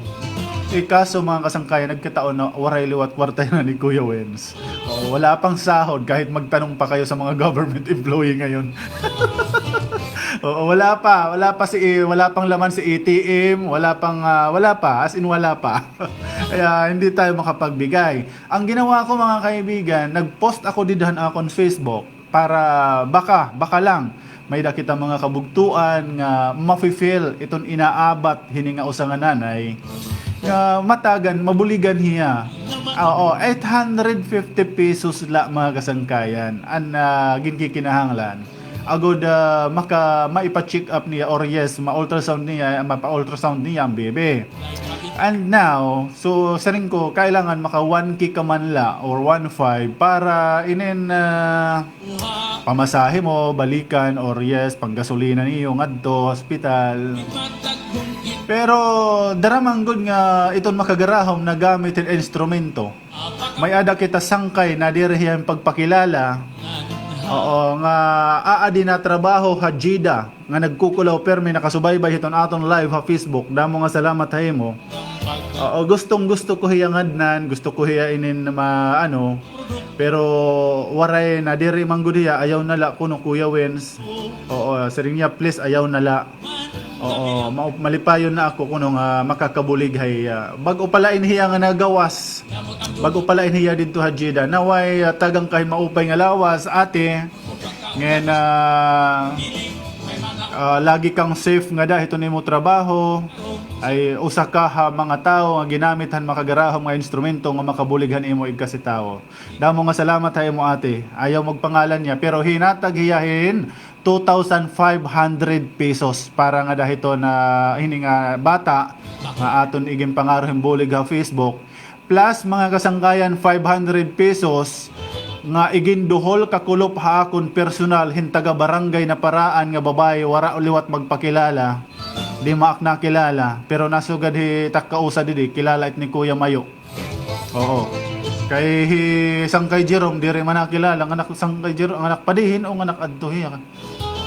Eh, kaso, mga kasangkayan, nagkataon na waray liwat kwarta yana ni Kuya Wens. Oo, wala pang sahod, kahit magtanong pa kayo sa mga government employee ngayon. Oo, wala pa, wala pa si, wala pang laman si A T M, wala pang, ah, wala pa, as in wala pa. Kaya hindi tayo makapagbigay. Ang ginawa ko, mga kaibigan, nag-post ako dida han akon Facebook para baka, baka lang, may-ada kita mga kabugtoan nga mafe-feel iton inaabat hini nga usa nga nanay nga matagan, mabuligan hiya. Oo, eight hundred fifty pesos la, mga kasangkayan, an, ah, ginkikinahanglan. Agod, ah, maka-, maipa-check up niya or yes, ma-ultrasound niya, mapa-ultrasound niya an bibi. And now, so, siring ko, kailangan maka one K ka man la or one five para inin, ah, pamasahe mo, balikan, or yes, panggasolina niyo ngadto hospital. Pero dara man gud nga iton makagarahom nagamit hin instrumento. May-ada kita sangkay na diri hiya hin pagpakilala. Oo, nga aadi natrabaho ha Jeddah, nga nagkukulaw pirmi nakasubaybay hiton aton live ha Facebook. Damo nga salamat ha imo. Oo, gustong-gusto ko hiya ngadnan, gusto ko hiya inin ma-, ano, pero waray na, diri man gud hiya, ayaw na la kuno, Kuya Wens. Oo, siring niya, please, ayaw na la. Oo, ma-, malipayon na ako kuno nga makakabulig ha iya. Bag-o pa la ini hiya nga nagawas. Bag-o pa la ini hiya didto ha Jeddah. Naway, ah, tagan ka hin maupay nga lawas, ate. Ngan, ah, ah, lagi kang safe ngada hiton imo trabaho. Ay usa ka ha mga tawo nga ginamit han makagarahom nga instrumento nga makabulig han imo igkasi tawo. Damo nga salamat ha imo, ate. Ayaw magpangalan niya, pero hinatag hiya hin two thousand five hundred pesos para ngada hiton, ah, hini nga bata nga aton iginpangaro hin bulig ha Facebook. Plus, mga kasangkayan, five hundred pesos nga iginduhol kakulop ha akon personal hin taga-barangay na paraan nga babaye, wara liwat magpakilala. Di man ak nakilala, pero nasugad hi tak kausa didi, kilala it ni Kuya Mayo. Oo. Kay hi Sangkay Jerome, diri man nakilala, nga anak Sangkay Jerome, nga anak padihin o nga anak adto hiya.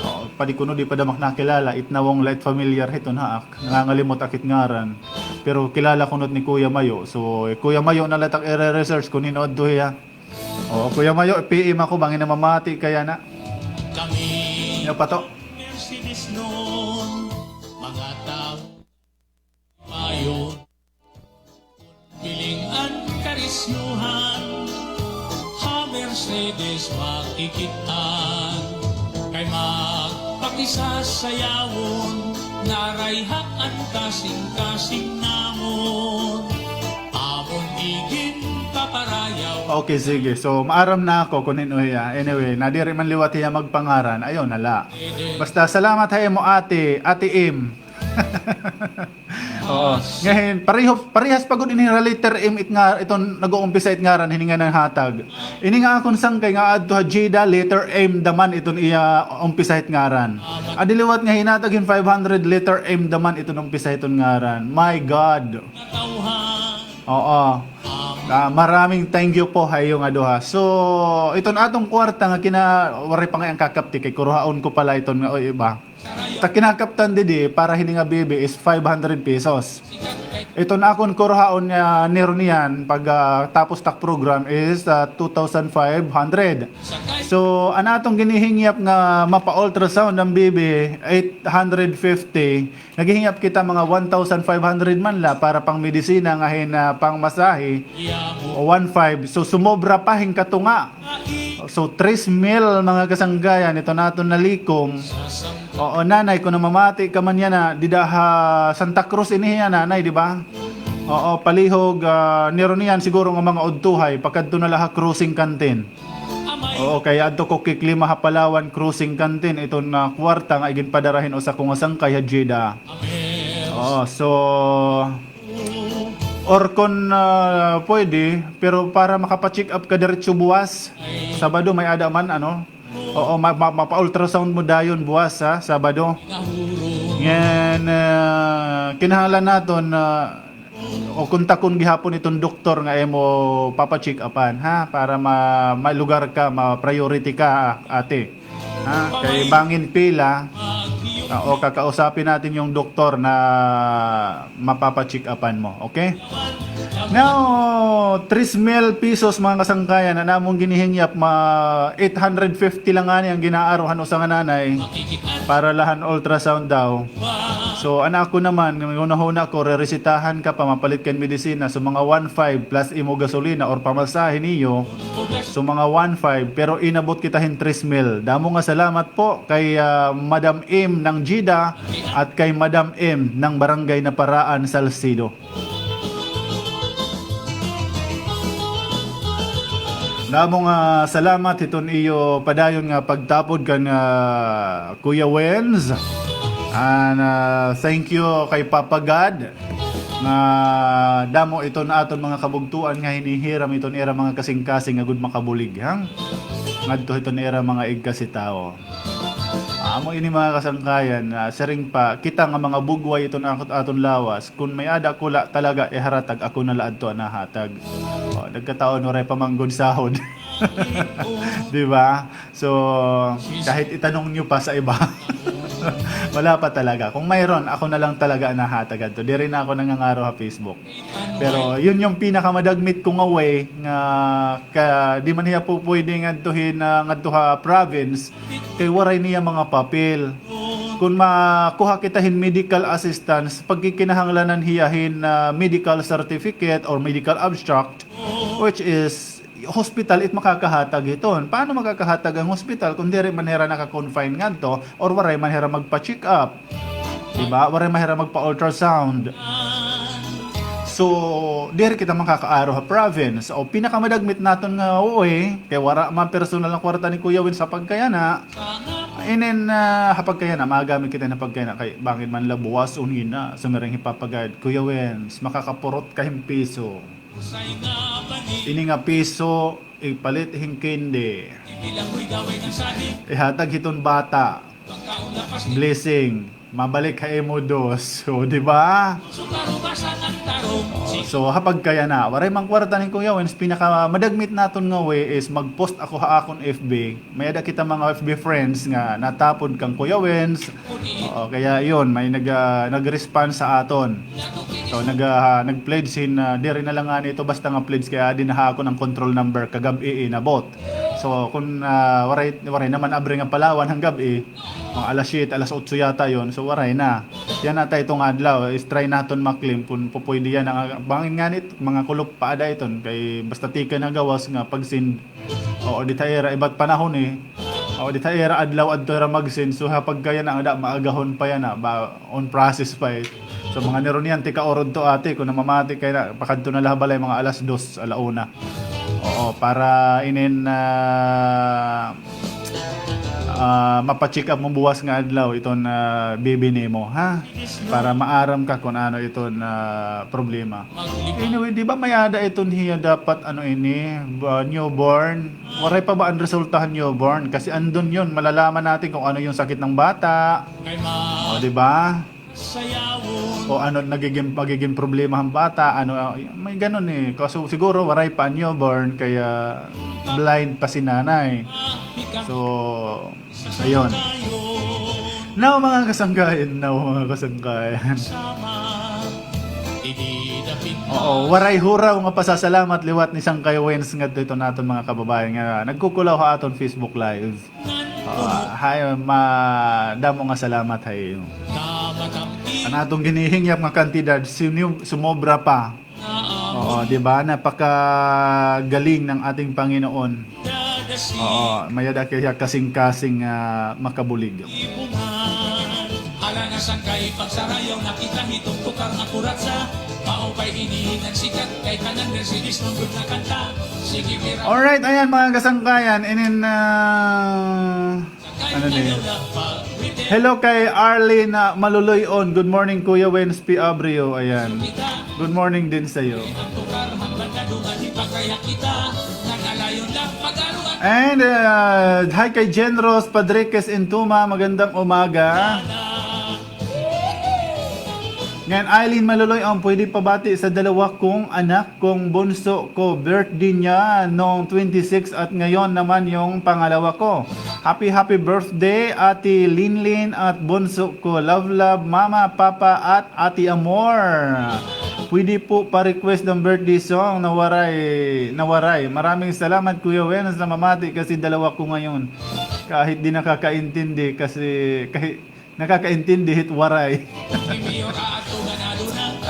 Oo, padi kuno di pa daw ak nakilala, it nawong la it familiar hiton ha ak. Nangangalimot ak it ngaran. Pero kilala kuno it ni Kuya Mayo. So, eh, Kuya Mayo na la it ak ire-research kun hin-o adto hiya. Oo, Kuya Mayo, P M ako, bangin namamati ka yana. Kami. Ano pa to? Mercedes noon, mga tao. Yuhan, ha Mercedes makikit-an, kay magpakisasayawon, narayhak an kasingkasing namon. Amon iginpaparayaw. Okay, sige. So, maaram na ako kun hin-o hiya. Anyway, nadiri man liwat hiya magpangaran. Ayaw na la. Basta, salamat ha imo, ate. Ate Im. Oo. Ngayon, pareho, parehas pa gud ini hira letter M it nga, iton nag-uumpisa it ngaran, hini nga nahatag. Ini nga akon sangkay nga adto ha Jeddah, letter M daman iton iya umpisa it ngaran. Adi liwat nga hinatag hin five hundred, letter M daman iton umpisa iton ngaran. My God. Oo. Ah, maraming thank you po ha iyo nga duha. So, iton aton kwarta nga kina-, waray pa ngay-an kakapti kay kuruhaon ko pala iton nga, o, iba. Ta kinakaptan didi para hini nga bibi is five hundred pesos. Iton akon kuruhaon nga niro niyan pag, ah, tapos tak program is, ah, two thousand five hundred. So, an aton ginihingyap nga mapa-ultrasound an bibi, eight hundred fifty. Naghihingyap kita mga one thousand five hundred man la para pang medisina nga hin, ah, pang masahe, o one five. So, sumobra pa hin katunga. So, tres mil, mga kasangkayan, ito naton nalikom. Oo, nanay, kun namamati ka man yana, dida ha Santa Cruz ini hiya, nanay, di ba? Oo, palihog, ah, niro niyan siguro nga mga udtuhay, pakadto na la ha Crossing Canteen. Oo, kay adto ko kiklima ha Palawan, Crossing Canteen, iton kwarta nga iginpadara hin usa ko nga sangkay ha Jeddah. Oo, so, or kun, ah, pwede, pero para makapa-check up ka diretso buwas, Sabado, may-ada man, ano? Oo, ma-, ma-, mapa-ultrasound mo dayon buwas, ha, Sabado. Ngan, ah, kinahanglan naton, ah, o kontakon gihapon iton doktor nga imo papa-check upan, ha, para ma-, malugar ka, ma-priority ka, ate. Ha, kay bangin pila, ah, o kakausapin natin yung doktor na mapapa-check upan mo, okay? Now, tres mil pesos, mga kasangkayan, an amon ginihingyap, ma-, eight hundred fifty la ngani an ginaaro han usa nga nanay para la han ultrasound daw. So, an ako naman, hunahuna ko, reresitahan ka pa, mapalit ka hin medisina. So, mga one five plus imo gasolina or pamasahe niyo. So, mga one five, pero inabot kita hin tres mil. Damo nga salamat po kay, ah, Madam M ng Jeddah at kay Madam M ng Barangay Naparaan, Salcedo. Damo nga salamat hiton iyo padayon nga pagtapod kan, ah, Kuya Wens. And, ah, thank you kay Papa God nga damo iton aton mga kabugtoan nga hinihiram iton ira mga kasingkasing agod makabulig, ha? Ngadto hiton ira mga igkasi tawo. Amo ini mga kasangkayan, ah, siring pa, kita nga mga bugway iton akon, aton lawas, kun may-ada ko la talaga iharatag, ako na la adto an hahatag. O, nagkataon waray pa man gud sahod. Di ba? So, kahit itanong niyo pa sa iba, wala pa talaga. Kung mayroon, ako na lang talaga an hahatag adto. Diri na ako nangangaro ha Facebook. Pero yun yung pinakamadagmit ko nga way nga ka, di man hiya po pwede ngadto hin, ah, ngadto ha province kay waray niya mga papel. Kun makuha kita hin medical assistance, pagkikinahanglanan hiya hin, ah, medical certificate or medical abstract, which is hospital it makakahatag hiton. Paano makakahatag ang hospital kung diri man hira naka-confine ngadto or waray man hira magpa-check up? Diba? Waray man hira magpa-ultrasound. So, diri kita makakaaro ha province. O, pinakamadagmit naton nga, uy, kay wara man personal nga kwarta ni Kuya Win sa pagkayana. Inin, ah, ha pagkayana, magamit kita na pagkayana kay bangin man la buwas, unina. So, nga rin hipapagad, Kuya Wins, makakapurot ka hin piso. Ini nga piso, ipalit hin candy. Ihatag hiton bata. Blessing. Mabalik ha imo dos. O, di ba? So, ha pagkayana, waray man kwarta ni Kuya Wins, pinakamadagmit naton nga way is mag-post ako ha akon F B. May-ada kita mga F B friends nga natapod kan Kuya Wins. Oo, kaya yun, may nag, ah, nag-respond sa aton. So, nag, ah, nag-pledge hin, ah, diri na lang nga nito, basta nga pledge kaya di na ha akon an control number kagab-i inabot. So, kun, ah, waray, waray naman abri nga Palawan han gab-i, mga alas siyete, alas otso yata yun. So, waray na. Yana ta ito nga adlaw, is-try naton ma-claim kun pupuydi yana nga, bangin ngani mga kulop pa ada iton, kay basta tikang ha gawas nga pag-send. Oo, dida ha ira, iba it panahon, eh. Oo, dida ha ira adlaw adto hira mag-send. So, ha pagkayana, ada, maagahon pa yana, ba, on process pa, eh. So, mga niron yan, tika-urod to, ate, kun namamati kay na, pakadto na la ha balay, mga alas dos, ala una. Oo, para inin, ah, ah, mapa-check up mo buwas nga adlaw iton, ah, baby nimo, ha? Para maaram ka kun ano iton, ah, problema. Anyway, di ba may-ada iton hiya dapat, ano ini, ba, newborn? Waray pa ba an resulta han newborn? Kasi andun yun, malalaman natin kung ano yung sakit ng bata. O, di ba? O ano nagiging, magiging problema han bata, ano, may ganun eh. Kaso siguro waray pa an newborn, kaya blind pa si nanay. So, ayun. Now, mga kasangkayan, now, mga kasangkayan. Oo, waray huraw nga pasasalamat liwat ni Sangkay Wins ngadto iton aton mga kababayan nga nagkukulaw ha aton Facebook Live. Ah, hay, madamo nga salamat ha iyo. An aton ginihingyap nga kantidad, sinu-, sumobra pa. Oo, di ba? Napakagaling ng ating Panginoon. Oo, may-ada kay hiya kasingkasing, ah, makabulig. Alright, ayan, mga kasangkayan, inin, ah, ano na yun? Hello kay Arlene, ah, Maluloy-on. Good morning, Kuya Wens P. Abrio. Ayan. Good morning din sa'yo. And, uh, hi kay Jen Rose Padriquez Intuma, magandang umaga. Ngan Eileen Maluloy, an pwede pabati sa dalawa kong anak kong bunso ko, birthday niya noong twenty-six at ngayon naman yung pangalawa ko. Happy, happy birthday, Ate Linlin at bunso ko. Love, love, Mama, Papa, at Ate Amor. Pwede po pa-request ng birthday song na Waray, na Waray. Maraming salamat, Kuya Wen, sa namamati kasi dalawa ko ngayon. Kahit di nakakaintindi kasi, kahit nakakaintindi hit Waray.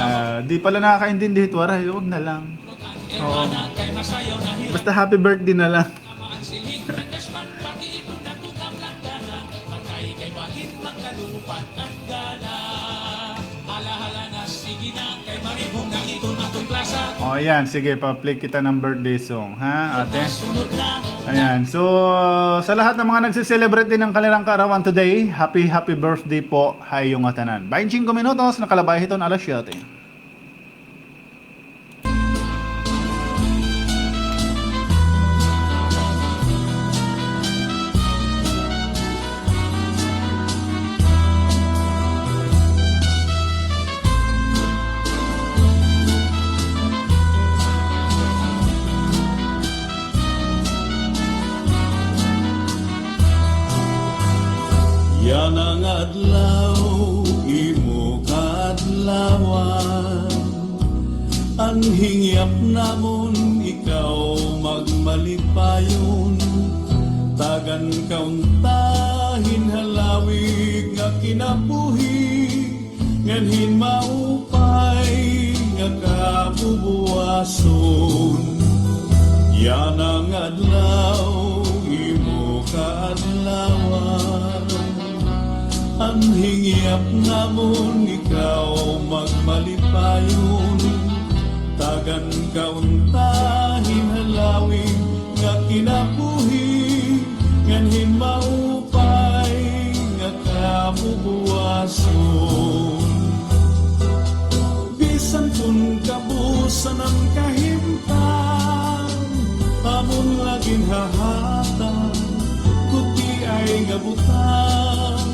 Ah, di pala nakakaintindi hit Waray, wag na lang. Oo. Basta happy birthday na lang. O, ayan. Sige, pa-play kita ng birthday song, ha, ate? Ayan. So, sa lahat ng mga nagse-celebrate din ng kanilang kaarawan today, happy, happy birthday po ha iyo ngatanan. Baynte singko minutos, nakalabay hiton alas siyete. Yana nga adlaw, imo kaadlawan. An hingyap namon ikaw magmalipayon, tagan ka unta hin halawig nga kinabuhi, ngan hin maupay nga kabubuwason. Yana nga adlaw, imo kaadlawan. An hingyap namon ikaw magmalipayon, tagan ka unta hin halawig nga kinabuhi, ngan hin maupay nga kabubuwason. Bisan kon kabusan an kahimtang, amon la ginhahatag, kuti ay nga butang,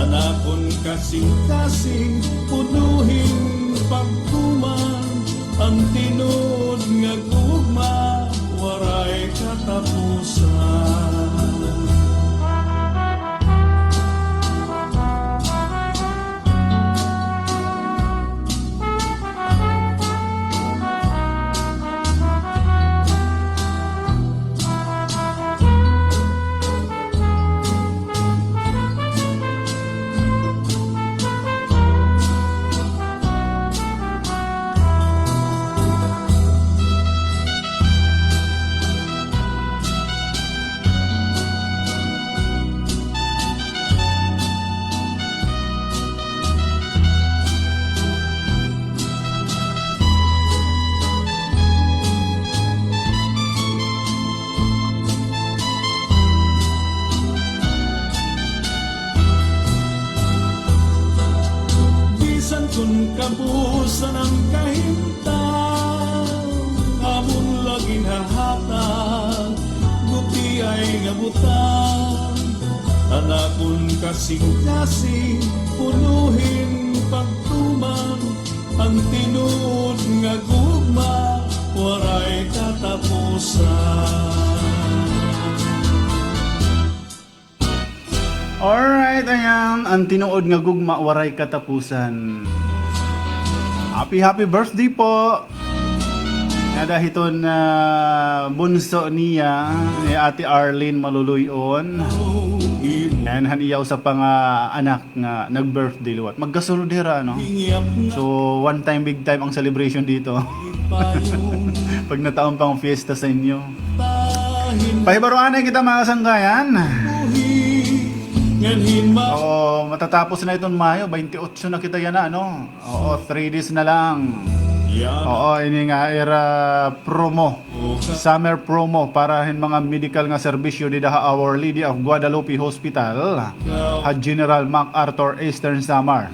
an akon kasingkasing puno hin pagtuman, an tinuod nga gugma waray katapusan. Kabusan an kahimtang, amon la ginhahatag, gutiay nga butang, an akon kasingkasing, puno hin pagtuman, an tinuod nga gugma, waray katapusan. Alright, ayan, an tinuod nga gugma, waray katapusan. Happy, happy birthday po. Ada hiton, ah, bunso niya, ni Ate Arlene Maluluy-on. Ngan han iya usa pa nga anak nga nag-birthday liwat. Magkasunod hira, no? So, one time, big time ang celebration dito. Pag nataon pang fiesta sa inyo. Pahibaroanay kita, mga kasangkayan. Oo, matatapos na iton Mayo, baynte otso na kita yana, no? Oo, three days na lang. Oo, ini nga ira promo. Summer promo para hin mga medical nga serbisyo dida ha Our Lady of Guadalupe Hospital ha General MacArthur, Eastern Samar.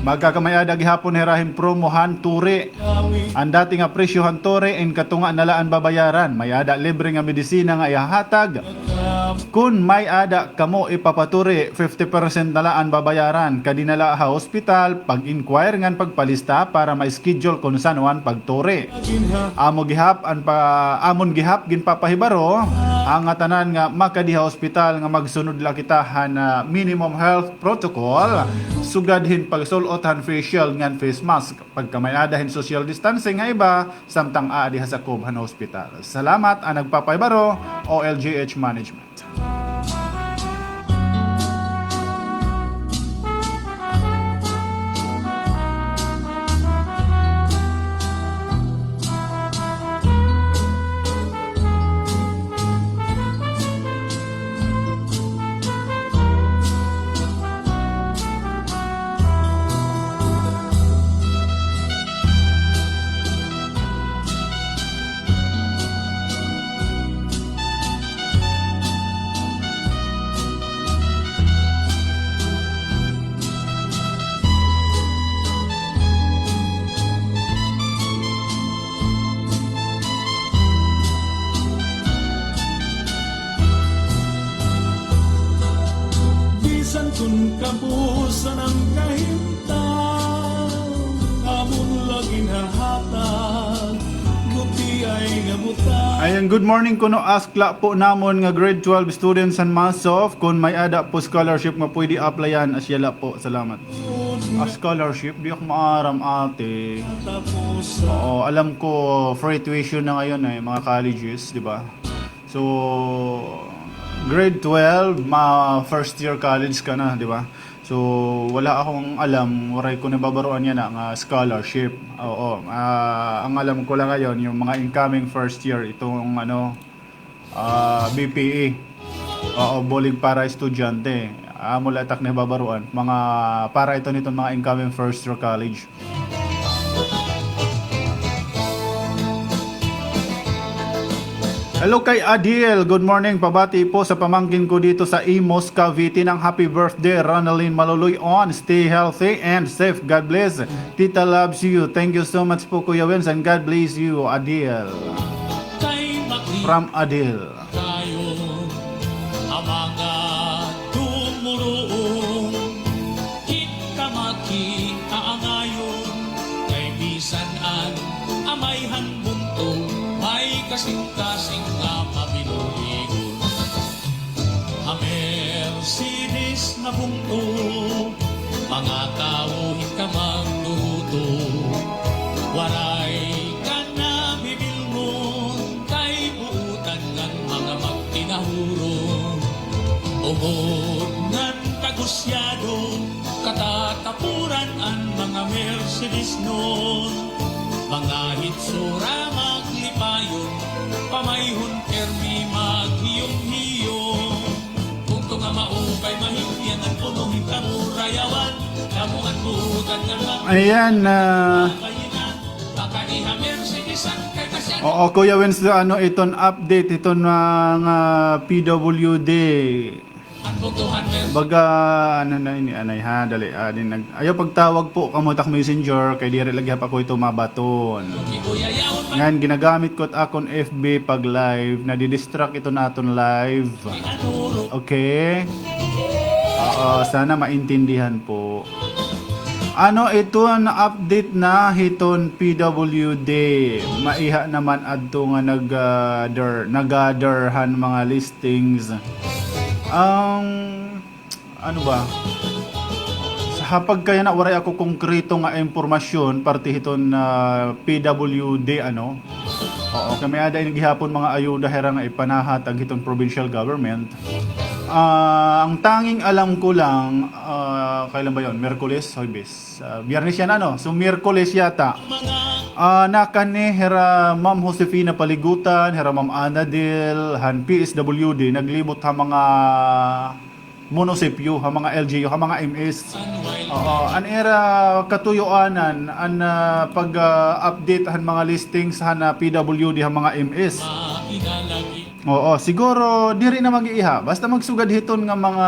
Magkakamay-ada gihapon hira hin promo han turi. An dati nga presyo han turi, in katunga na la an babayaran. May-ada libre nga medisina nga ihahatag. Kon may-ada kamo ipapaturi, fifty percent na la an babayaran. Kadi na la ha hospital, pag-inquire ngan pagpalista para ma-schedule kon san-o an pagturi. Amo gihap an pa, amon gihap ginpapahibaro an ngatanan nga makadi ha hospital nga magsunod la kita han, ah, minimum health protocol, sugad hin pagsul-ot han face shield ngan face mask. Pagkamay-ada hin social distancing ha iba, samtang aadi ha sakob han hospital. Salamat, an nagpapahibaro, O L G H Management. Bisan kon kabusan an kahimtang, amon la ginhahatag, gutiay nga butang. Ayan, good morning kuno, ask la po namon nga grade twelve students han MASSOF kon may-ada po scholarship nga pwede applyan, asya la po, salamat. Ah, scholarship, di ako maaram, ate. Oo, alam ko, free tuition na ngayon eh, mga colleges, di ba? So, grade twelve, ma first year college ka na, di ba? So, wala akong alam, waray ko nababaroan yana nga scholarship. Oo, ah, ang alam ko lang ngayon, yung mga incoming first year, itong ano, ah, B P E. Oo, bulig para estudyante. Amo la it ak nahibabaroan. Mga para ito niton mga incoming first year college. Hello kay Adil. Good morning. Pabati po sa pamangkin ko dito sa Imus, Cavite ng happy birthday, Ronaldin Maluloy on. Stay healthy and safe. God bless. Tita loves you. Thank you so much po, Kuya Wins, and God bless you, Adil. From Adil. Kayo, a mga tumurong, hit ka makiaangayon, kay bisan an amay han bungto, may kasingkasing nga pabinuligon. Ha Mercedes nga bungto, mga tawo hit ka magduruto, waray ka na bibilngon, kay buotan ngan mga magtinahuro. Ugod ngan kagusyado, katatapuran an mga Mercedesnon. Mga hitsura maglipayon, pamayhon permi maghiyom-hiyom. Bungto nga maupay mahimpiyan, an puno hin kamurayawan, damo an buotan ngan mga Ayan, ah, Oo, Kuya Wins, ano iton update, iton mga P W D? Baga, ano na ini, anay ha, dali, ah, din nag-, ayaw pagtawag po kamo tak messenger, kay diri lagi ha pa ko ito mabaton. Ngan ginagamit ko it akon F B pag live, nadidistract ito naton live. Okay? Oo, sana maintindihan po. Ano iton update na hiton P W D? Maiha naman adto nga nag-gather, nag-gather han mga listings. Ang, ano ba? Sa hapag kaya na, waray ako konkreto nga impormasyon parte hiton, ah, P W D, ano? Oo, kay may-ada ini gihapon mga ayuda hira nga ipanahatag hiton provincial government. Ah, ang tanging alam ko lang, ah, kailan ba yon? Miyerkules, Huwebes. Ah, Biyernes yana, no? So, Miyerkules yata. Ah, nakanhi hira Ma'am Josefina Paligutan, hira Ma'am Anadel, han P S W D, naglibot ha mga munisipyo, ha mga L G U, ha mga M S. Oo, an ira katuyoanan, an, ah, pag, ah, update han mga listings han, ah, P W D ha mga M S. Oo, siguro diri na mag-iiha. Basta magsugad hiton nga mga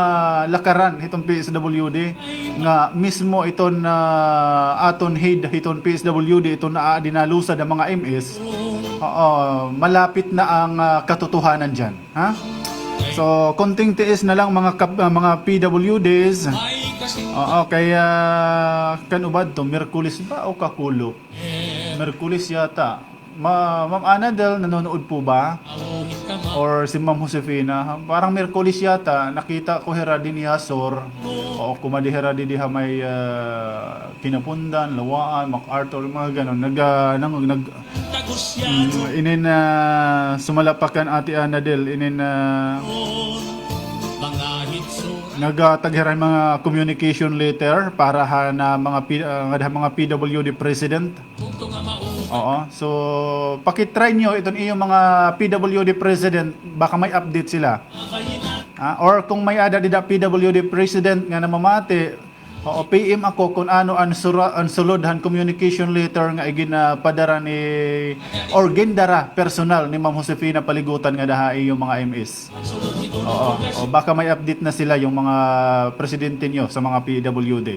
lakaran hiton P S W D nga mismo iton, ah, aton head hiton P S W D, iton, ah, dinalusad han mga M S. Oo, malapit na ang, ah, katotohanan diyan. Ha? So, konting tiis na lang, mga kap-, ah, mga P W Ds. Oo, kaya, kan-o ba adto, Miyerkules ba o Kakulop? Miyerkules yata. Ma-, Ma'am Anadel, nanonood po ba? Or si Ma'am Josefina? Parang Miyerkules yata, nakita ko hira dinhi ha Sur. Oo, kumadi hira didi ha may, ah, Quinapondan, Lawaan, MacArthur, mga ganon. Nag, ah, nang-, nag-, Mm, inin, ah, sumala pa kan Ate Anadel, inin, ah, naghatag hira mga communication letter para han, ah, mga P-, ah, ngada han mga P W D president. Oo. So, paki-try niyo iton iyo mga P W D president, baka may update sila. Ah, or kung may-ada dida P W D president nga namamati, oo, P M ako kun ano an sura-, an sulod han communication letter nga igin, ah, padara ni, or gindara personal ni Ma'am Josefina Paligutan ngada ha iyo mga M S. Oo, o baka may update na sila, yung mga presidente niyo sa mga P W D.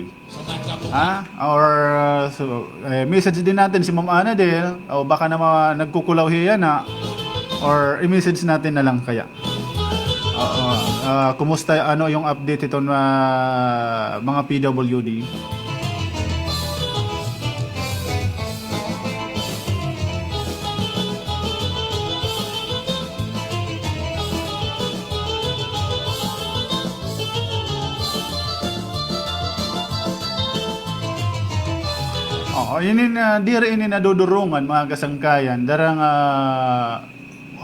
Ha? Or, uh, so, eh, message din natin si Ma'am Anadel. O baka naman nagkukulaw hiya na. Or i-message natin na lang kaya. Oo. Ah, kumusta, ano yung update ito na mga P W D? Oo, ini na, diri ini nadudurungan, mga kasangkayan. Dara nga,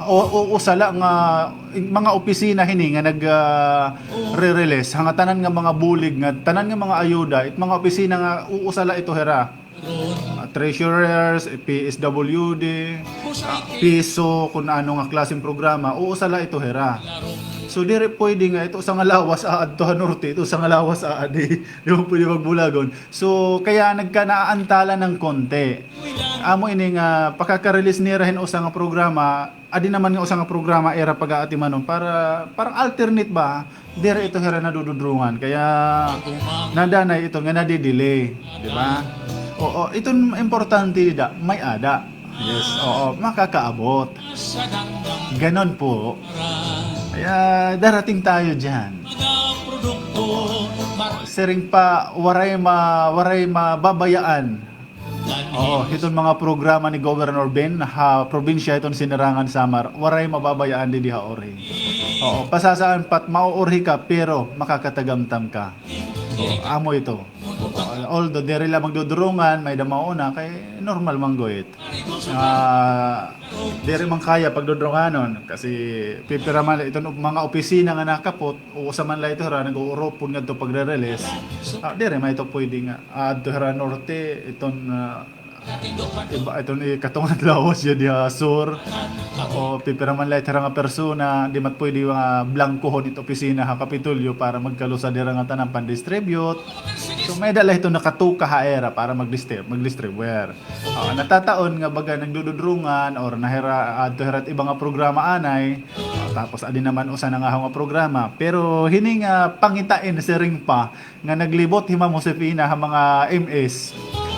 o, o, usa la nga, mga opisina hini nga nag, ah, re-release. Hanga tanan nga mga bulig, nga tanan nga mga ayuda, it mga opisina nga, usa la ito hira. Ah, treasurers, eh, P S W D, ah, piso, kun ano nga klaseng programa, usa la ito hira. So, diri pwede nga ito usa nga lawas aadto ha norte, ito usa nga lawas aadi. Di mo pwede magbulagon. So, kaya nagkanaantala ng konti. Amo ini nga pakaka-release nira hin usa nga programa, adi naman nga usa nga programa ira pag-aatimanon para, parang alternate ba? Diri ito hira nadududrungan. Kaya nadanay ito nga nadidelay, di ba? Oo, iton importante dida, may-ada. Yes, oo, makakaabot. Ganon po. Kaya darating tayo diyan. Siring pa, waray ma-, waray mababayaan. Oo, hiton mga programa ni Governor Ben ha probinsya hiton Sinirangan, Samar, waray mababayaan didi ha urhi. Oo, pasasaan pa it mauurhi ka, pero makakatagamtam ka. Oo, amo ito. Although diri la magdudurungan, may-ada mauna, kay normal man gud it. Ah, diri man kaya pagdudrunganon kasi pipira man la iton op-, mga opisina nga nakapot, usa man la ito hira nag-uurupon ngadto pagre-release. Ah, diri man ito pwede nga, ah, adto hira norte, iton, ah, iba, iton ikatunga nga lawas ya diha sur. O pipira man la ito hira nga persona, di man pwede nga blangkohon it opisina ha Kapitolyo para magkalusad hira nga tanan pan-distribute. So, may-ada la ito nakatuka ha ira para mag-distrib-, mag-distribuer. Ah, natataon nga baga nagdududrungan or nahira, adto hira it iba nga programa anay, ah, Tapos, adi naman usa na nga nga programa. Pero hini nga pangitain siring pa nga naglibot hi Ma'am Josefina ha mga M S.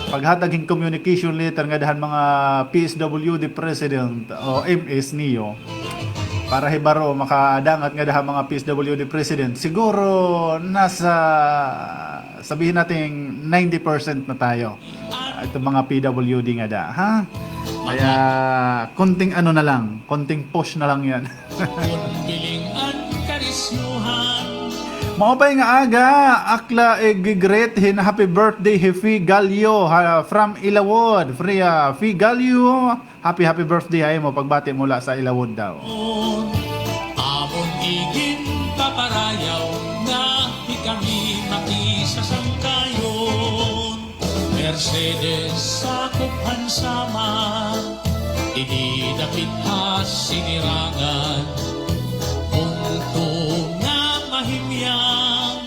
Paghatag hin communication letter ngada han mga P S W D president o M S niyo. Para hibaro makadangat ngada ha mga P S W D president. Siguro nasa, sabihin natin, ninety percent na tayo. Ah, itong mga P W D ngada, ha? Kaya, konting ano na lang, konting push na lang yan. Maupay nga aga, akla ig-greet hin happy birthday hi Fi Galio, ha, from Ilawod. Free, ah, Fi Galio, happy, happy birthday ha imo, pagbati mula sa Ilawod daw. Amon iginpaparayaw nga hikami makisasangkayon. Mercedes sakop han sama, idi dapit ha sinirangan, bungto nga mahimyang,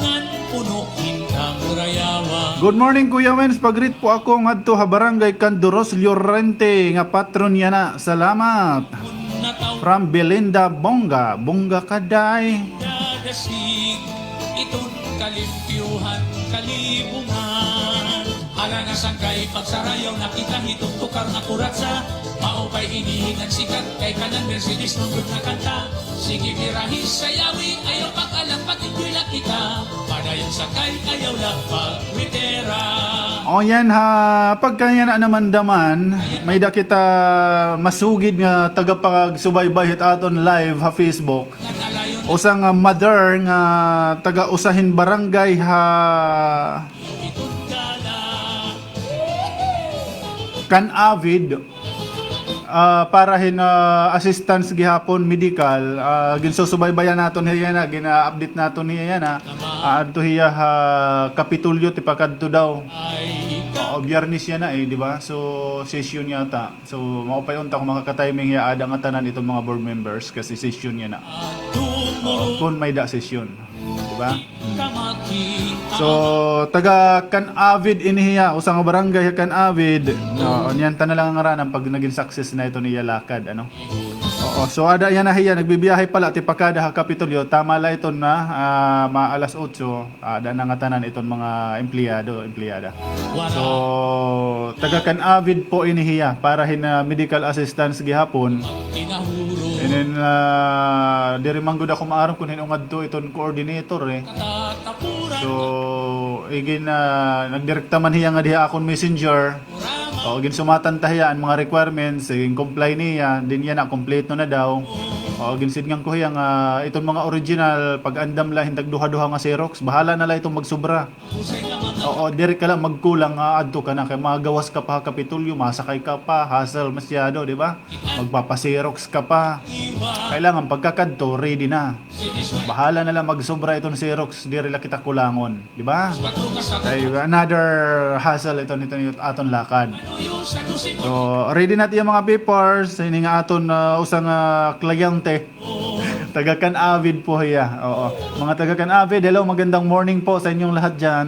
ngan puno hin kamurayawan. Good morning, Kuya Wens. Pag-greet po ako ngadto ha Barangay Canduros Llorente nga patron yana. Salamat. From Belinda Bonga. Bonga ka, day. Dadasig iton kalimpyo han kalibungan. Ala nga sangkay pagsarayaw na kita hiton tukar nga kuratsa. Maupay ini ngan sikat kay kanan Mercedes nundot nga kanta. Sige, birahi, sayawi, ayaw pag-alang, pag-enjoy la kita. Padayon sakay, ayaw la pagwitera. O, yan ha, pagka yana namandam, may-ada kita masugid nga tagapagsubaybay hit aton live ha Facebook. Usa nga mother nga taga usa hin barangay ha Can-avid, ah, para hin, ah, assistance gihapon, medical, ah, ginsusubaybayan naton hiya yana, gina-update naton hiya yana. Ah, adto hiya ha Kapitolyo, tipakadto daw. Oo, Biyernes yana, eh, di ba? So, session yata. So, maupay unta kon makaka-timing hiya, aada ngatanan iton mga board members kasi session yana. Oo, kon may-ada sesyon. Di ba? Hmm. So, taga Can-avid ini hiya, usa nga barangay ha Can-avid. Oo, niyan ta na lang ngaranan pag nagin success na iton iya lakad, ano? Oo, so ada yana hiya, nagbibiyahe pa la tipakada ha Kapitolyo, tama la iton nga, ah, mga alas otso, ada na ngatanan iton mga empleyado, empleyada. So, taga Can-avid po ini hiya para hin, ah, medical assistance gihapon. And then, ah, diri man gud ako maaram kon hin-o ngadto iton coordinator, eh. So, igin, ah, nagdirekta man hiya ngadi ha akon messenger. O, ginsumatan ta hiya an mga requirements, igin-comply niya, diin yana, kompleto na daw. O, ginsidngan ko hiya nga iton mga original, pag-andam la hin tagduha-duha nga Xerox, bahala na la iton magsobra. Oo, diri ka la magkulang nga adto ka na kay magawas ka pa ha Kapitolyo, masakay ka pa, hassle masyado, di ba? Magpapa-Xerox ka pa. Kailangan pagkakadto, ready na. Bahala na la magsobra iton Xerox, diri la kita kulangon, di ba? Kay another hassle iton, iton, iton aton lakad. So, ready na it iya mga papers, ini nga aton, ah, usa nga kliyente. Taga Can-avid po hiya. Oo. Mga taga Can-avid, hello, magandang morning po sa inyong lahat diyan.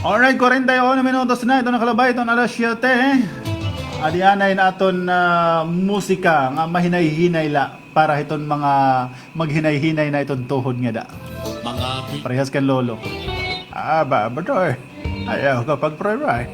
Alright, kwarenta y uno minutos na iton nakalabay iton alas siyete. Adi anay an aton, ah, musika nga mahinay-hinay la para hiton mga maghinay-hinay na iton tuhod ngada. Parehas kan lolo. Ah, ba, brother. Ayaw ka pagpray-pray.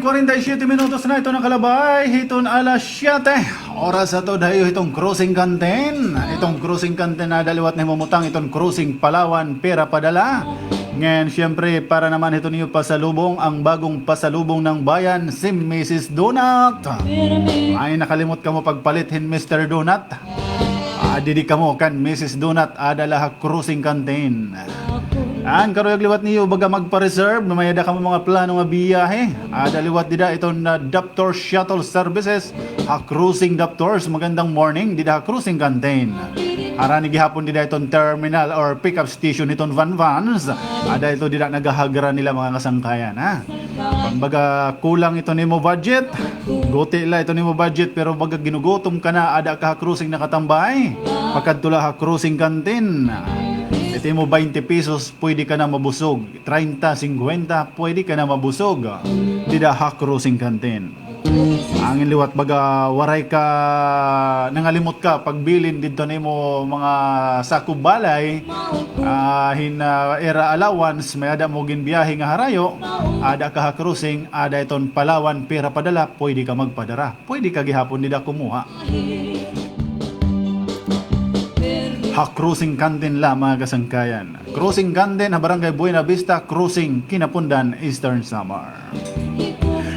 Kwarenta y siyete minutos na ito nakalabay hiton alas siyete. Oras ato dayo hiton crossing canteen. Iton crossing canteen ada liwat na himumutang iton crossing Palawan, pera padala. Ngan, siyempre, para naman hiton iyo pasalubong, ang bagong pasalubong ng bayan, si Misis Donut. Ay, nakalimot kamo pagpalit hin Mister Donut. Ah, didi kamo kan Misis Donut, ada la ha crossing canteen. An karuyag liwat niyo baga magpa-reserve, may-ada kamo mga plano nga biyahe. Ada liwat dida iton, ah, Daptor Shuttle Services, ha crossing Daptors, magandang morning, dida ha crossing canteen. Harani gihapon dida iton terminal or pickup station hiton van vans. Ada ito dida nagahagra nila mga kasangkayan, ha. Pag baga kulang ito nimo budget, guti la ito nimo budget, pero baga ginugutom ka na, ada ka ha crossing nakatambay, pakadto la ha crossing canteen. Ito imo baynte pesos, pwede ka na mabusog. Treinta, cincuenta, pwede ka na mabusog. Dida ha crossing canteen. Angin liwat baga waray ka, nangalimot ka pagbilin didto nimo mga sakob balay, ah, hin, ah, ira allowance, may-ada mo ginbiyahe nga harayo, ada ka ha crossing, ada iton Palawan, pera padala, pwede ka magpadara. Pwede ka gihapon dida kumuha. Ha crossing canteen la, mga kasangkayan. Crossing canteen ha Barangay Buena Vista Crossing, Quinapondan, Eastern Samar.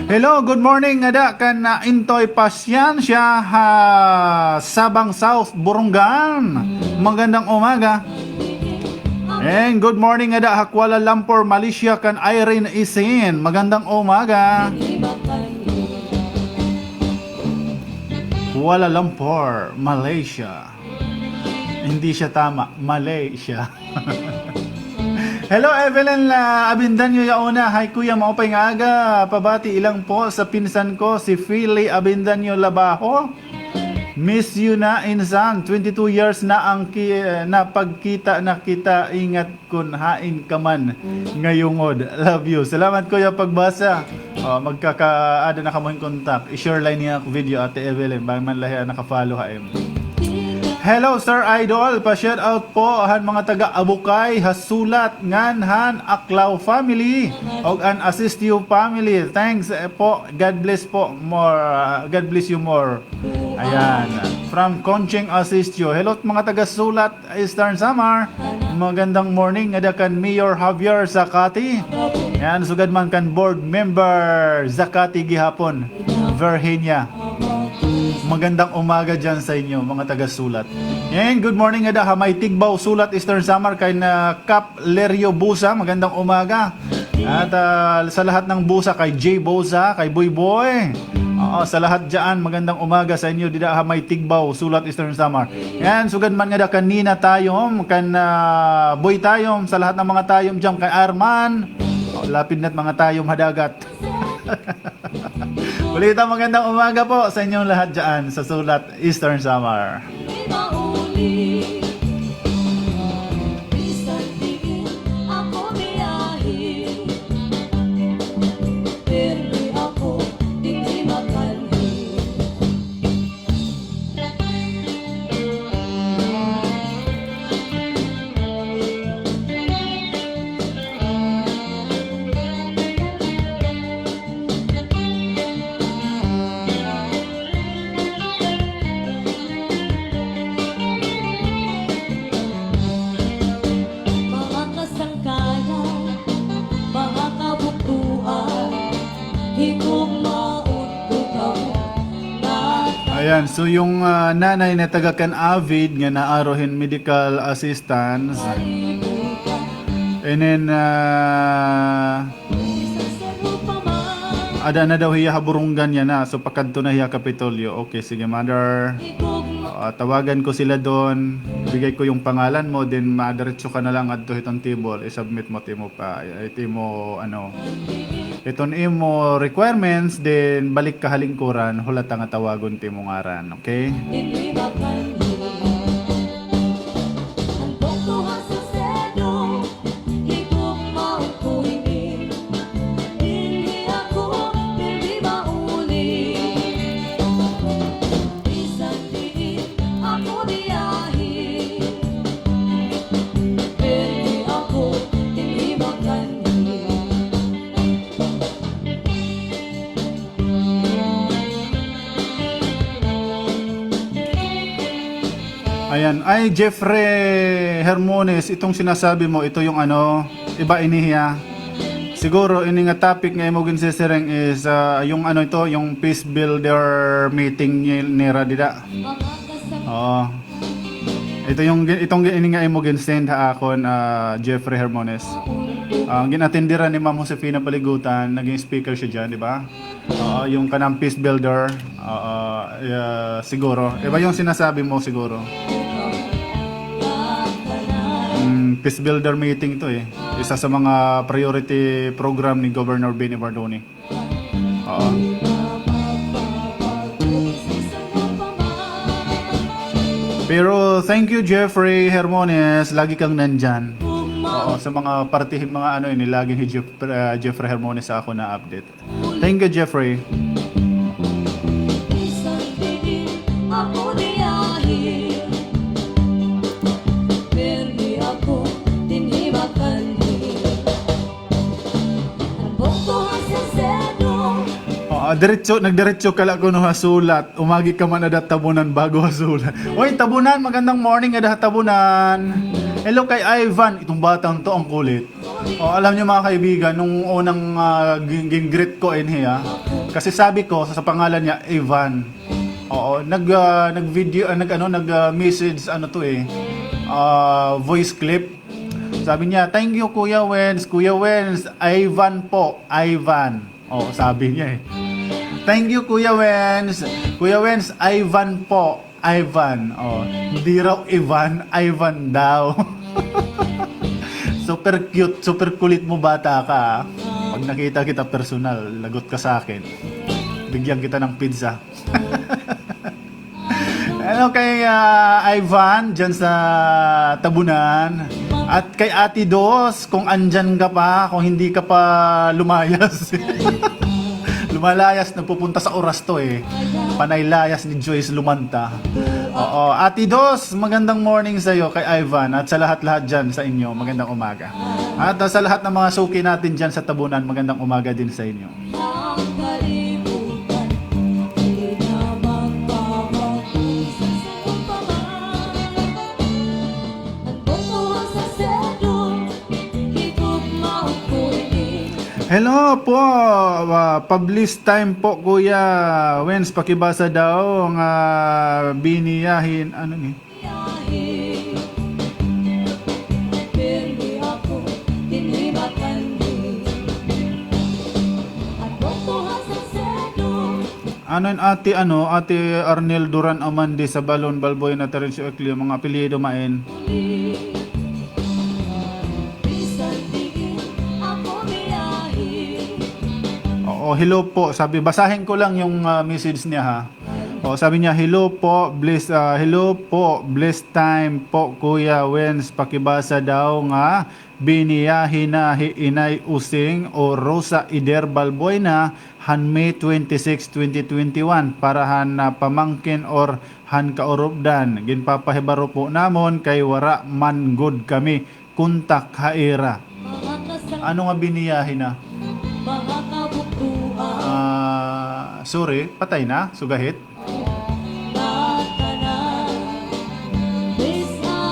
Hello, good morning, ada kan, ah, Intoy Pasyansya ha Sabang South, Borongan. Magandang umaga. And good morning, ada ha Kuala Lumpur, Malaysia, kan Irene Isin. Magandang umaga. Kuala Lumpur, Malaysia. Hindi siya tama. Mali siya. Hello, Evelyn, ah, Abindanyo yauna. Hi, Kuya. Maupay nga aga. Pabati ilang po sa pinsan ko, si Philly Abindanyo Labajo. Miss you na, insan. Twenty-two years na ang ki-, na pagkita na kita. Ingat kun hain ka man ngayungod. Love you. Salamat, Kuya, pagbasa. O, magkakaada na kamo hin contact. I-share la ini nga video, Ate Evelyn, bangin man la hiya naka-follow ha imo. Hello, Sir Idol. Pa-shout out po han mga taga Abukay, ha Sulat, ngan han Aklao family, og an Asistio family. Thanks, eh, po. God bless po more. Ah, God bless you more. Ayan. From Conching Asistio. Hello, mga taga Sulat, Eastern Samar. Magandang morning ngada kan Mayor Javier Zacate. Yan, sugad man kan board member Zacate gihapon, Virginia. Magandang umaga dyan sa inyo, mga taga Sulat. And good morning ngada ha may Tigbao, Sulat, Eastern Samar, kay na Kap Lerio Busa, magandang umaga. At, ah, sa lahat ng Busa, kay Jay Busa, kay Boy Boy. Oo, sa lahat dyan, magandang umaga sa inyo dida ha may Tigbao, Sulat, Eastern Samar. Yan, sugad man ngada kan Nina Tayom, kan, ah, Boy Tayom, sa lahat ng mga Tayom dyan, kay Arman. O, lapid na't mga Tayom ha dagat. Ulitan, magandang umaga po sa inyong lahat dyan sa Sulat, Eastern Samar. Ayan, so yung, ah, nanay na taga kan Avid nga naaro hin medical assistance. And then, ah, Ada na daw hiya ha Borongan yana. So, pakadto na hiya Kapitolyo. Okay, sige, mother. Ah, tawagan ko sila doon. Bigay ko yung pangalan mo, then madiretso ka na lang adto hiton table. I-submit mo it imo pa, it imo, ano, iton imo requirements, then balik ka ha lingkuran, hulata nga tawagon it imo ngaran, okay? Ayan. Ay, Jeffrey Hermones, itong sinasabi mo, ito yung ano, iba ini hiya. Siguro, ini nga topic nga imo ginsisiring is, ah, yung ano ito, yung peace builder meeting ni-, nira dida. Oo. Ito yung gi-, itong gi-, ini nga imo ginsend ha akon, ah, Jeffrey Hermones. Ang gin-attenderan ni Ma'am Josefina Paligutan, naging speaker siya dyan, di ba? Oo, yung kanang peace builder. Oo, yeah, siguro. Iba yung sinasabi mo siguro. Mm, peace builder meeting to eh. Isa sa mga priority program ni Governor Benny Bardoni. Oo. Pero thank you, Jeffrey Hermones. Lagi kang nandyan. Oo, sa mga parte, mga ano, ini, lagi ni Jeff-, ah, Jeffrey Hermones sa ako na update. Thank you, Jeffrey. Oh, ah, diretso, nagdiretso ka la kuno ha sulat. Umagi ka man ada Tabunan bago ha sulat. Oy, Tabunan, magandang morning ada ha Tabunan. Hello kay Ivan. Itong batang to, ang kulit. Oh, alam niyo, mga kaibigan, nung unang, ah, gin-, gin-greet ko in here, kasi sabi ko sa, sa pangalan niya, Ivan. Oo, nag, ah, nag-video, ah, nag, ano, nag, ah, message, ano to eh, ah, voice clip. Sabi niya, "Thank you, Kuya Wens. Kuya Wens, Ivan po, Ivan." Oo, sabi niya eh. "Thank you, Kuya Wens. Kuya Wens, Ivan po, Ivan." Oh, hindi raw Ivan, Ivan daw. Super cute, super kulit mo, bata ka, ah. Pag nakita kita personal, lagot ka sa akin. Bigyan kita ng pizza. Hello kay, ah, Ivan, dyan sa Tabunan. At kay Ate Dos, kung andyan ka pa, kung hindi ka pa lumayas. Lumalayas, nagpupunta sa oras to eh. Panay layas ni Joyce Lumanta. Oo, Ate Dos, magandang morning sa'yo kay Ivan at sa lahat-lahat dyan sa inyo. Magandang umaga. At, ah, sa lahat ng mga suki natin dyan sa Tabunan, magandang umaga din sa inyo. Hello po, ah, pa-bless time po, Kuya Wens, pakibasa daw nga biniyahin, ano ni? Ano yun, Ate, ano, Ate Arnel Duran Amande, Sabalon, Balboy, na Terencio Eclio, mga apelyido main. Oo, hello po. Sabi, basahin ko lang yung, ah, message niya, ha. O, sabi niya, "Hello po, bless, ah, hello po, bless time po, Kuya Wens, pakibasa daw nga biniyahi na hi Inay Using o Rosa Eder Balbuena han May twenty-six, twenty twenty-one, para han, ah, pamangkin or han kaurupdan. Ginpapahibaro po namon kay wara man gud kami kontak ha ira." Ano nga biniyahi na? Ah, sorry, patay na? Sugahit?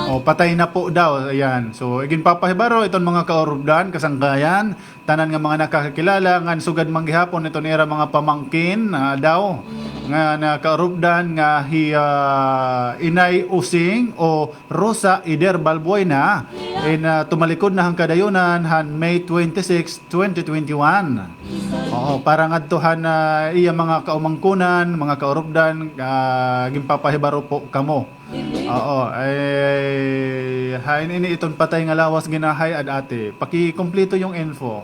O, patay na po daw. Ayan. So, iginpapahibaro iton mga kaurupdan, kasangkayan, tanan nga mga nakakakilala, ngan sugad man gihapon iton ira mga pamangkin, ah, daw, nga nakaurupdan nga hi, ah, Inay Using o Rosa Eder Balbuena, in, ah, tumalikod na han kadayunan han May twenty-six, twenty twenty-one. Oo, para ngadto han, ah, iya mga kaumangkunan, mga kaurupdan, ah, ginpapahibaro po kamo. Oo, ay, hain ini iton patay nga lawas ginahay-ad, ate? Pakikumpleto yung info.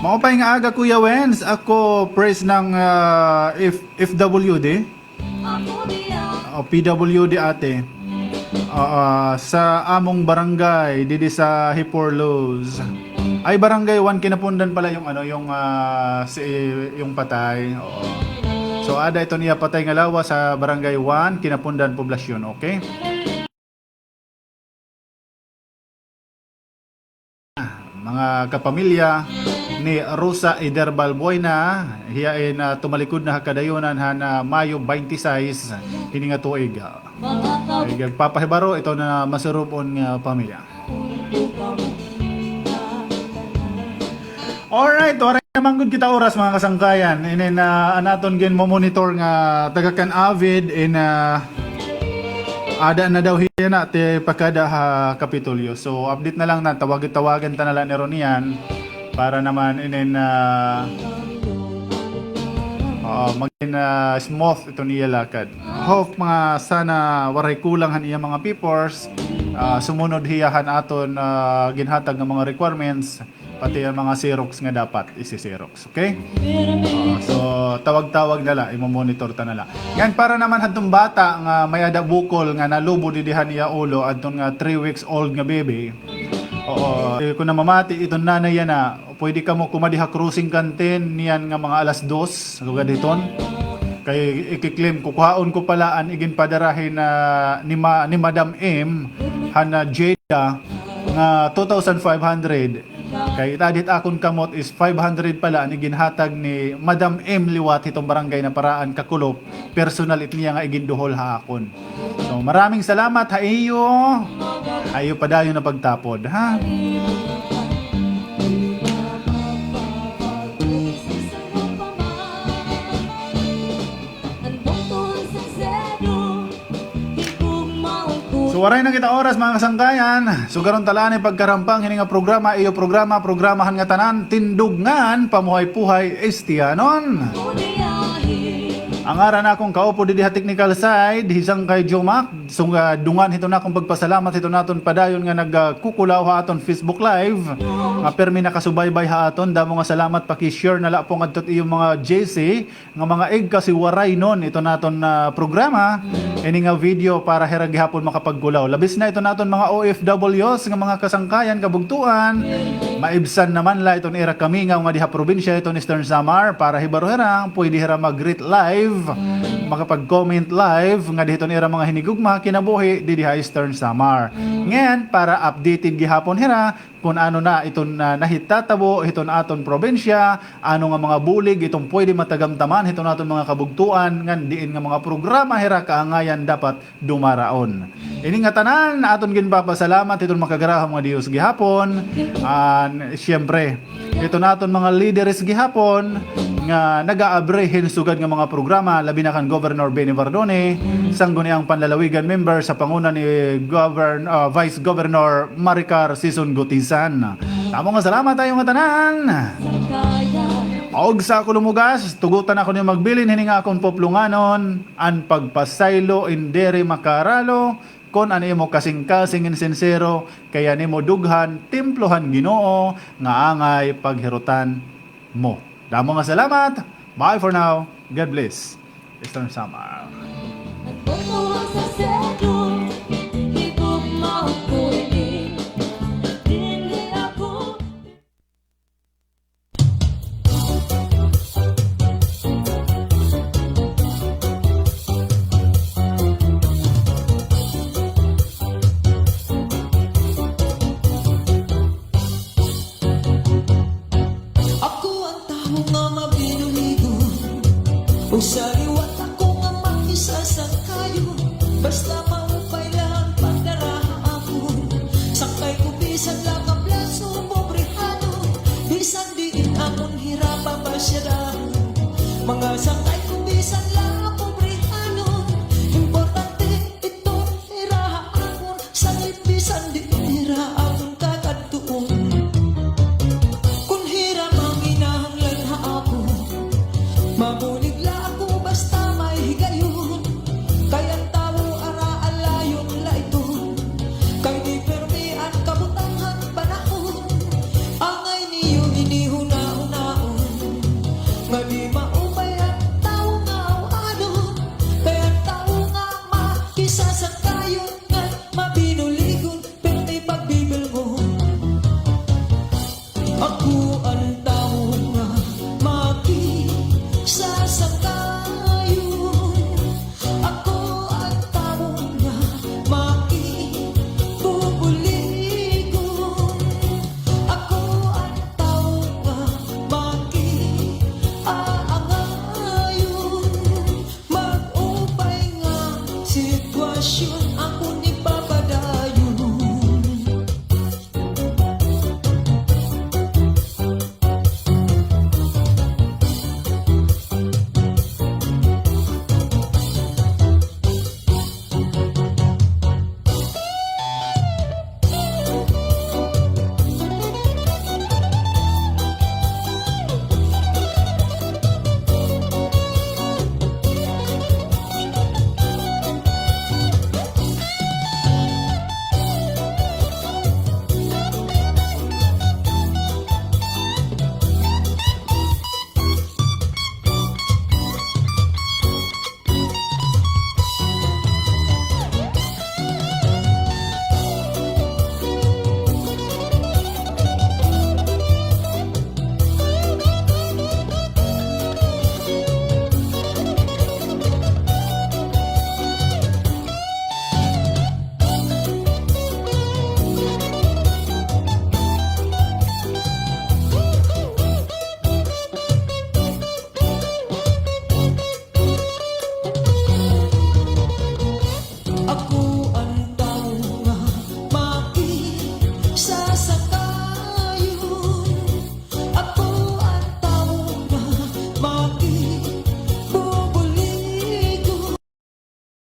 Maupay nga aga, Kuya Wens. Ako, press ng, ah, F-, F W D. O, P W D, ate. Ah, ah, sa among barangay, didi sa Hiporlos. Ay, barangay one, Kinapundan pala yung ano, yung, ah, si, yung patay. Oo. So, ada iton iya patay nga lawas sa barangay one, Kinapundan, Poblacion, okay? Mga kapamilya, ni Rosa Eder Balbuena, hiya in, ah, tumalikod na ha kadayunan han, ah, Mayo twenty-six, hini nga tuig. Ay, nagpapahibaro, ito na masurub-on nga pamilya. Alright, waray na man gud kita oras, mga kasangkayan. Inin, ah, an aton ginmomonitor nga taga kan Avid, in, ah, ada na daw hiya na, ti pakada ha Kapitolyo. So, update na lang na, tawag-tawagan ta na lang ni Ronian para naman inin, ah, oo, magin, ah, smooth iton iya lakad. Hope nga sana waray kulang han iya mga papers. Ah, sumunod hiya han aton, ah, ginhatag nga mga requirements, pati an mga xerox nga dapat isi-xerox, okay? Ah, so, tawag-tawag na la, imo-monitor ta na la. Ngan para naman hadton bata nga may-ada bukol nga nalubo didi han iya ulo, adton nga three weeks old nga baby. Oo, eh, kon namamati iton nanay yana, pwede kamo kumadi ha crossing kantin niyan nga mga alas dos, sugad hiton. Kay ikiklaim, kukuhaon ko pala an iginpadara hin, ah, ni Ma-, ni Madam M han, ah, Jeddah nga two thousand five hundred. Kay it-add hit akon kamot is five hundred pala an iginhatag ni Madam M liwat hiton barangay na paraan Kakulop, personal it niya nga iginduhol ha akon. So, maraming salamat ha iyo. Ha iyo padayon na pagtapod, ha? So, waray na kita oras, mga kasangkayan. Sugaron ta la ini pagkarampang hini nga programa, iyo programa, programahan nga tanan, Tindog ngan Pamuhay-puhay Estiyanon. An ngaran nakon kaupod didi ha technical side, hi Sangkay Jomac. So, ah, dungan hiton akon pagpasalamat hiton aton padayon nga nagkukulaw ha aton Facebook Live. Nga pirmi nakasubaybay ha aton. Damo nga salamat, paki-share na la po ngadto ha iyo mga J C nga mga igkasiwaraynon iton aton, ah, programa, ini nga video para hira gihapon makapagkulaw. Labis na iton aton mga O F Ws nga mga kasangkayan, kabugtoan. Maibsan naman la iton ira kamingaw ngadi ha probinsya hiton Eastern Samar para hibaro hira, pwede hira mag-greet live, makapag-comment live ngadi hiton ira mga hinigugma ha kinabuhi didi ha Eastern Samar. Ngan, para updated gihapon hira, kon ano na iton, ah, nahitatabo hiton aton probinsya, ano nga mga bulig iton pwede matagamtaman hiton aton mga kabugtoan, ngan diin nga mga programa hira kaangayan dapat dumaraon. Ini nga tanan aton ginpapasalamat hiton makagarahom nga Dios gihapon, an, siyempre, hiton aton mga lideres gihapon nga nag-aabri hin sugad nga mga programa, labi na kan Governor Benny Bardone, Sangguniang Panlalawigan member sa panguna ni Govern-, ah, Vice Governor Maricar Sison Gutizan. Damo nga salamat ha iyo nga tanan. Ug sa ako lumugas, tugutan ako niyo magbilin hini nga akon puplonganon, an pagpasaylo in diri makaralo, kon an imo kasingkasing in sinsero, kay an imo dughan templo han Ginoo nga angay paghirutan mo. Damo nga salamat. Bye for now. God bless. Eastern Samar. Ako an tawo nga mabinuhigon, usa liwat ako nga makisasangkayon. Basta maupay la an pagdara ha akon, sangkay ko bisan la kablaso, pobrehado, bisan diin akon hira papasyadahon. Mga sangkay